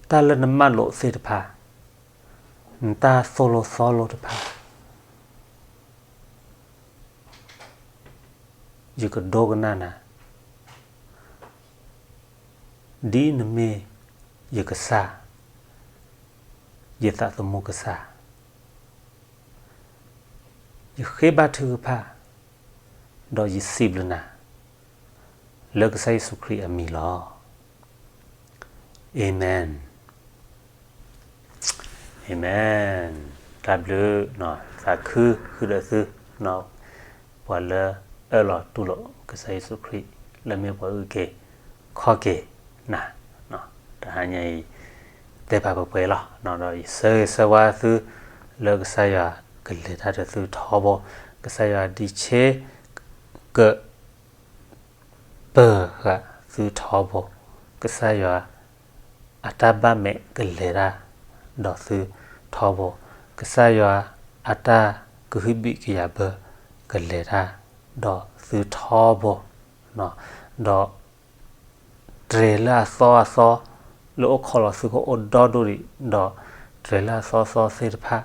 တၢ်လၢနမၢလိာ်သ့ၣ်တဖၣ်, နတၢ်သိၣ်လိသီလိတဖၣ်, ယကဒိကနၣ်နၤ ဒ်နမ့ၢ်ယကစၢ်, ယသးသမူကစၢ်. ယဃ့ဘါထုကဖၣ်, ဒီးယစံးဘျုးနၤ လၢကစၢ်ယ့ၣ်ၡူးခရံာ်အမံၤလီၤ. အၤမ့ၣ်. အၤမ့ၣ်. တၢ်ဘျုး, သးခုဃုာ်ဒီးသု, ပှၤလၢအၢၣ်လီၤတူၢ်လိာ်ကစၢ်ယ့ၣ်ၡူးခရံာ် လၢမ့ၢ်ပှၤအုၣ်က့ၤခီၣ်က့ၤနၤ, တဟါညါအံၤ တဲပာ်ပှဲၤပှဲၤလီၤ. ဒီးယဆၢဂ့ၤဆၢဝါသု လၢကစၢ်ယွၤကလဲၤတၢ်ဒီးသုထီဘိ, ကစၢ်ယွၤဒံးဆ့က ပၢၤဃာ်သုထီဘိ, ကစၢ်ယွၤအတၢ်ဘၣ်မဲာ်ကလဲၤတၢ်ဒီးသုထီဘိ, ကစၢ်ယွၤအတၢ်ကဟုဘံၣ်ကယာ်ဘၢကလဲၤတၢ်ဒီးသုထီဘိ, ဒီး တြဲၤလၢအသီအသီ လၢအိၣ်ခိးလီၤသုကအိၣ်ဒီဒူၣ်ဒံး, ဒီးတြဲၤလၢအသီအသီသ့ၣ်တဖၣ်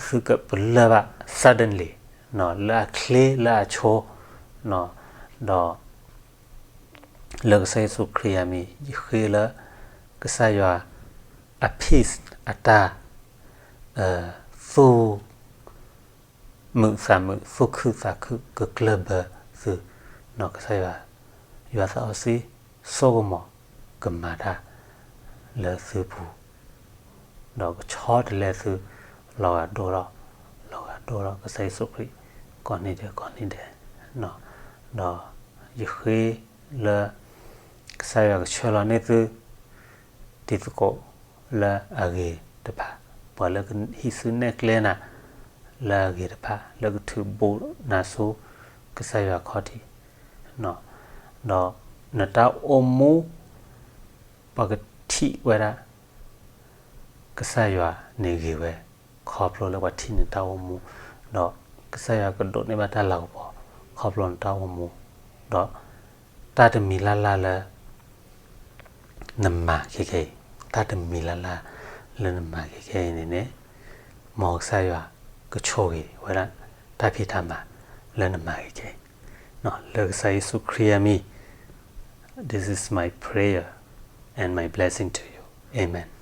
သုကပလၢၢ်ဘၣ် suddenly လၢအချ့လၢအဆိ, ဒီး လၢကစၢ်ယ့ၣ်ၡူးခရံာ်အမံၤ ယဃ့လၢ ကစၢ်ယွၤအ peace အတၢ် သူၣ် မုာ်သးမုာ် သူၣ်ခုသးခု ကကျၢၢ်ဘၢသု, ဒီးကစၢ်ယွၤ, ယွၤသးစီဆှံ စိကမီၤကမၤတၢ်လၢသုပူၤ, ဒီးကဆီတလဲသု လီၤဂာ်ဒိၣ်ထီၣ်, လီၤဂာ်ဒိၣ်ထီၣ် ကစၢ်ယ့ၣ်ၡူးခရံာ် ကိးနံၤဒဲးကိးနံၤဒဲး, ဒီးယဃ့လၢ ကစၢ်ယွၤကဆှၢလီၤန့ၢ်သု တံၤသကိးလၢအဂ့ၤတဖၣ်, ပှၤလၢကဟံးစုနဲၣ်ကျဲနၤ လၢအဂ့ၤတဖၣ်, လၢကထုးဘူးနၤဆူ ကစၢ်ယွၤခီၣ်ထံး, ဒီးနတၢ်အိၣ်မူ ပှၤကထံၣ်ဝဲဒၣ် ကစၢ်ယွၤန့ၣ်ဂ့ၤဝဲ ခီဖျိလၢပှၤထံၣ်နတၢ်အိၣ်မူ, ဒီးကစၢ်ယွၤကဒိးန့ၢ်ဘၣ်တၢ်လၤကပီၤ ခီဖျိနတၢ်အိၣ်မူ, ဒီးတၢ်တမံၤလၢ်လၢ်လၢ နမၤခဲခဲအံၤ, တၢ်တမံၤလၢ်လၢ်လၢနမၤခဲခဲအံၤန့ၣ်န့ၣ်, မ်ကစၢ်ယွၤကဆိၣ်ဂ့ၤဝဲဒၣ် တၢ်ဖံးတၢ်မၤလၢနမၤခဲခဲအံၤ, လၢကစၢ်ယ့ၣ်ၡူးခရံာ်အမံၤ, This is my prayer and my blessing to you. Amen.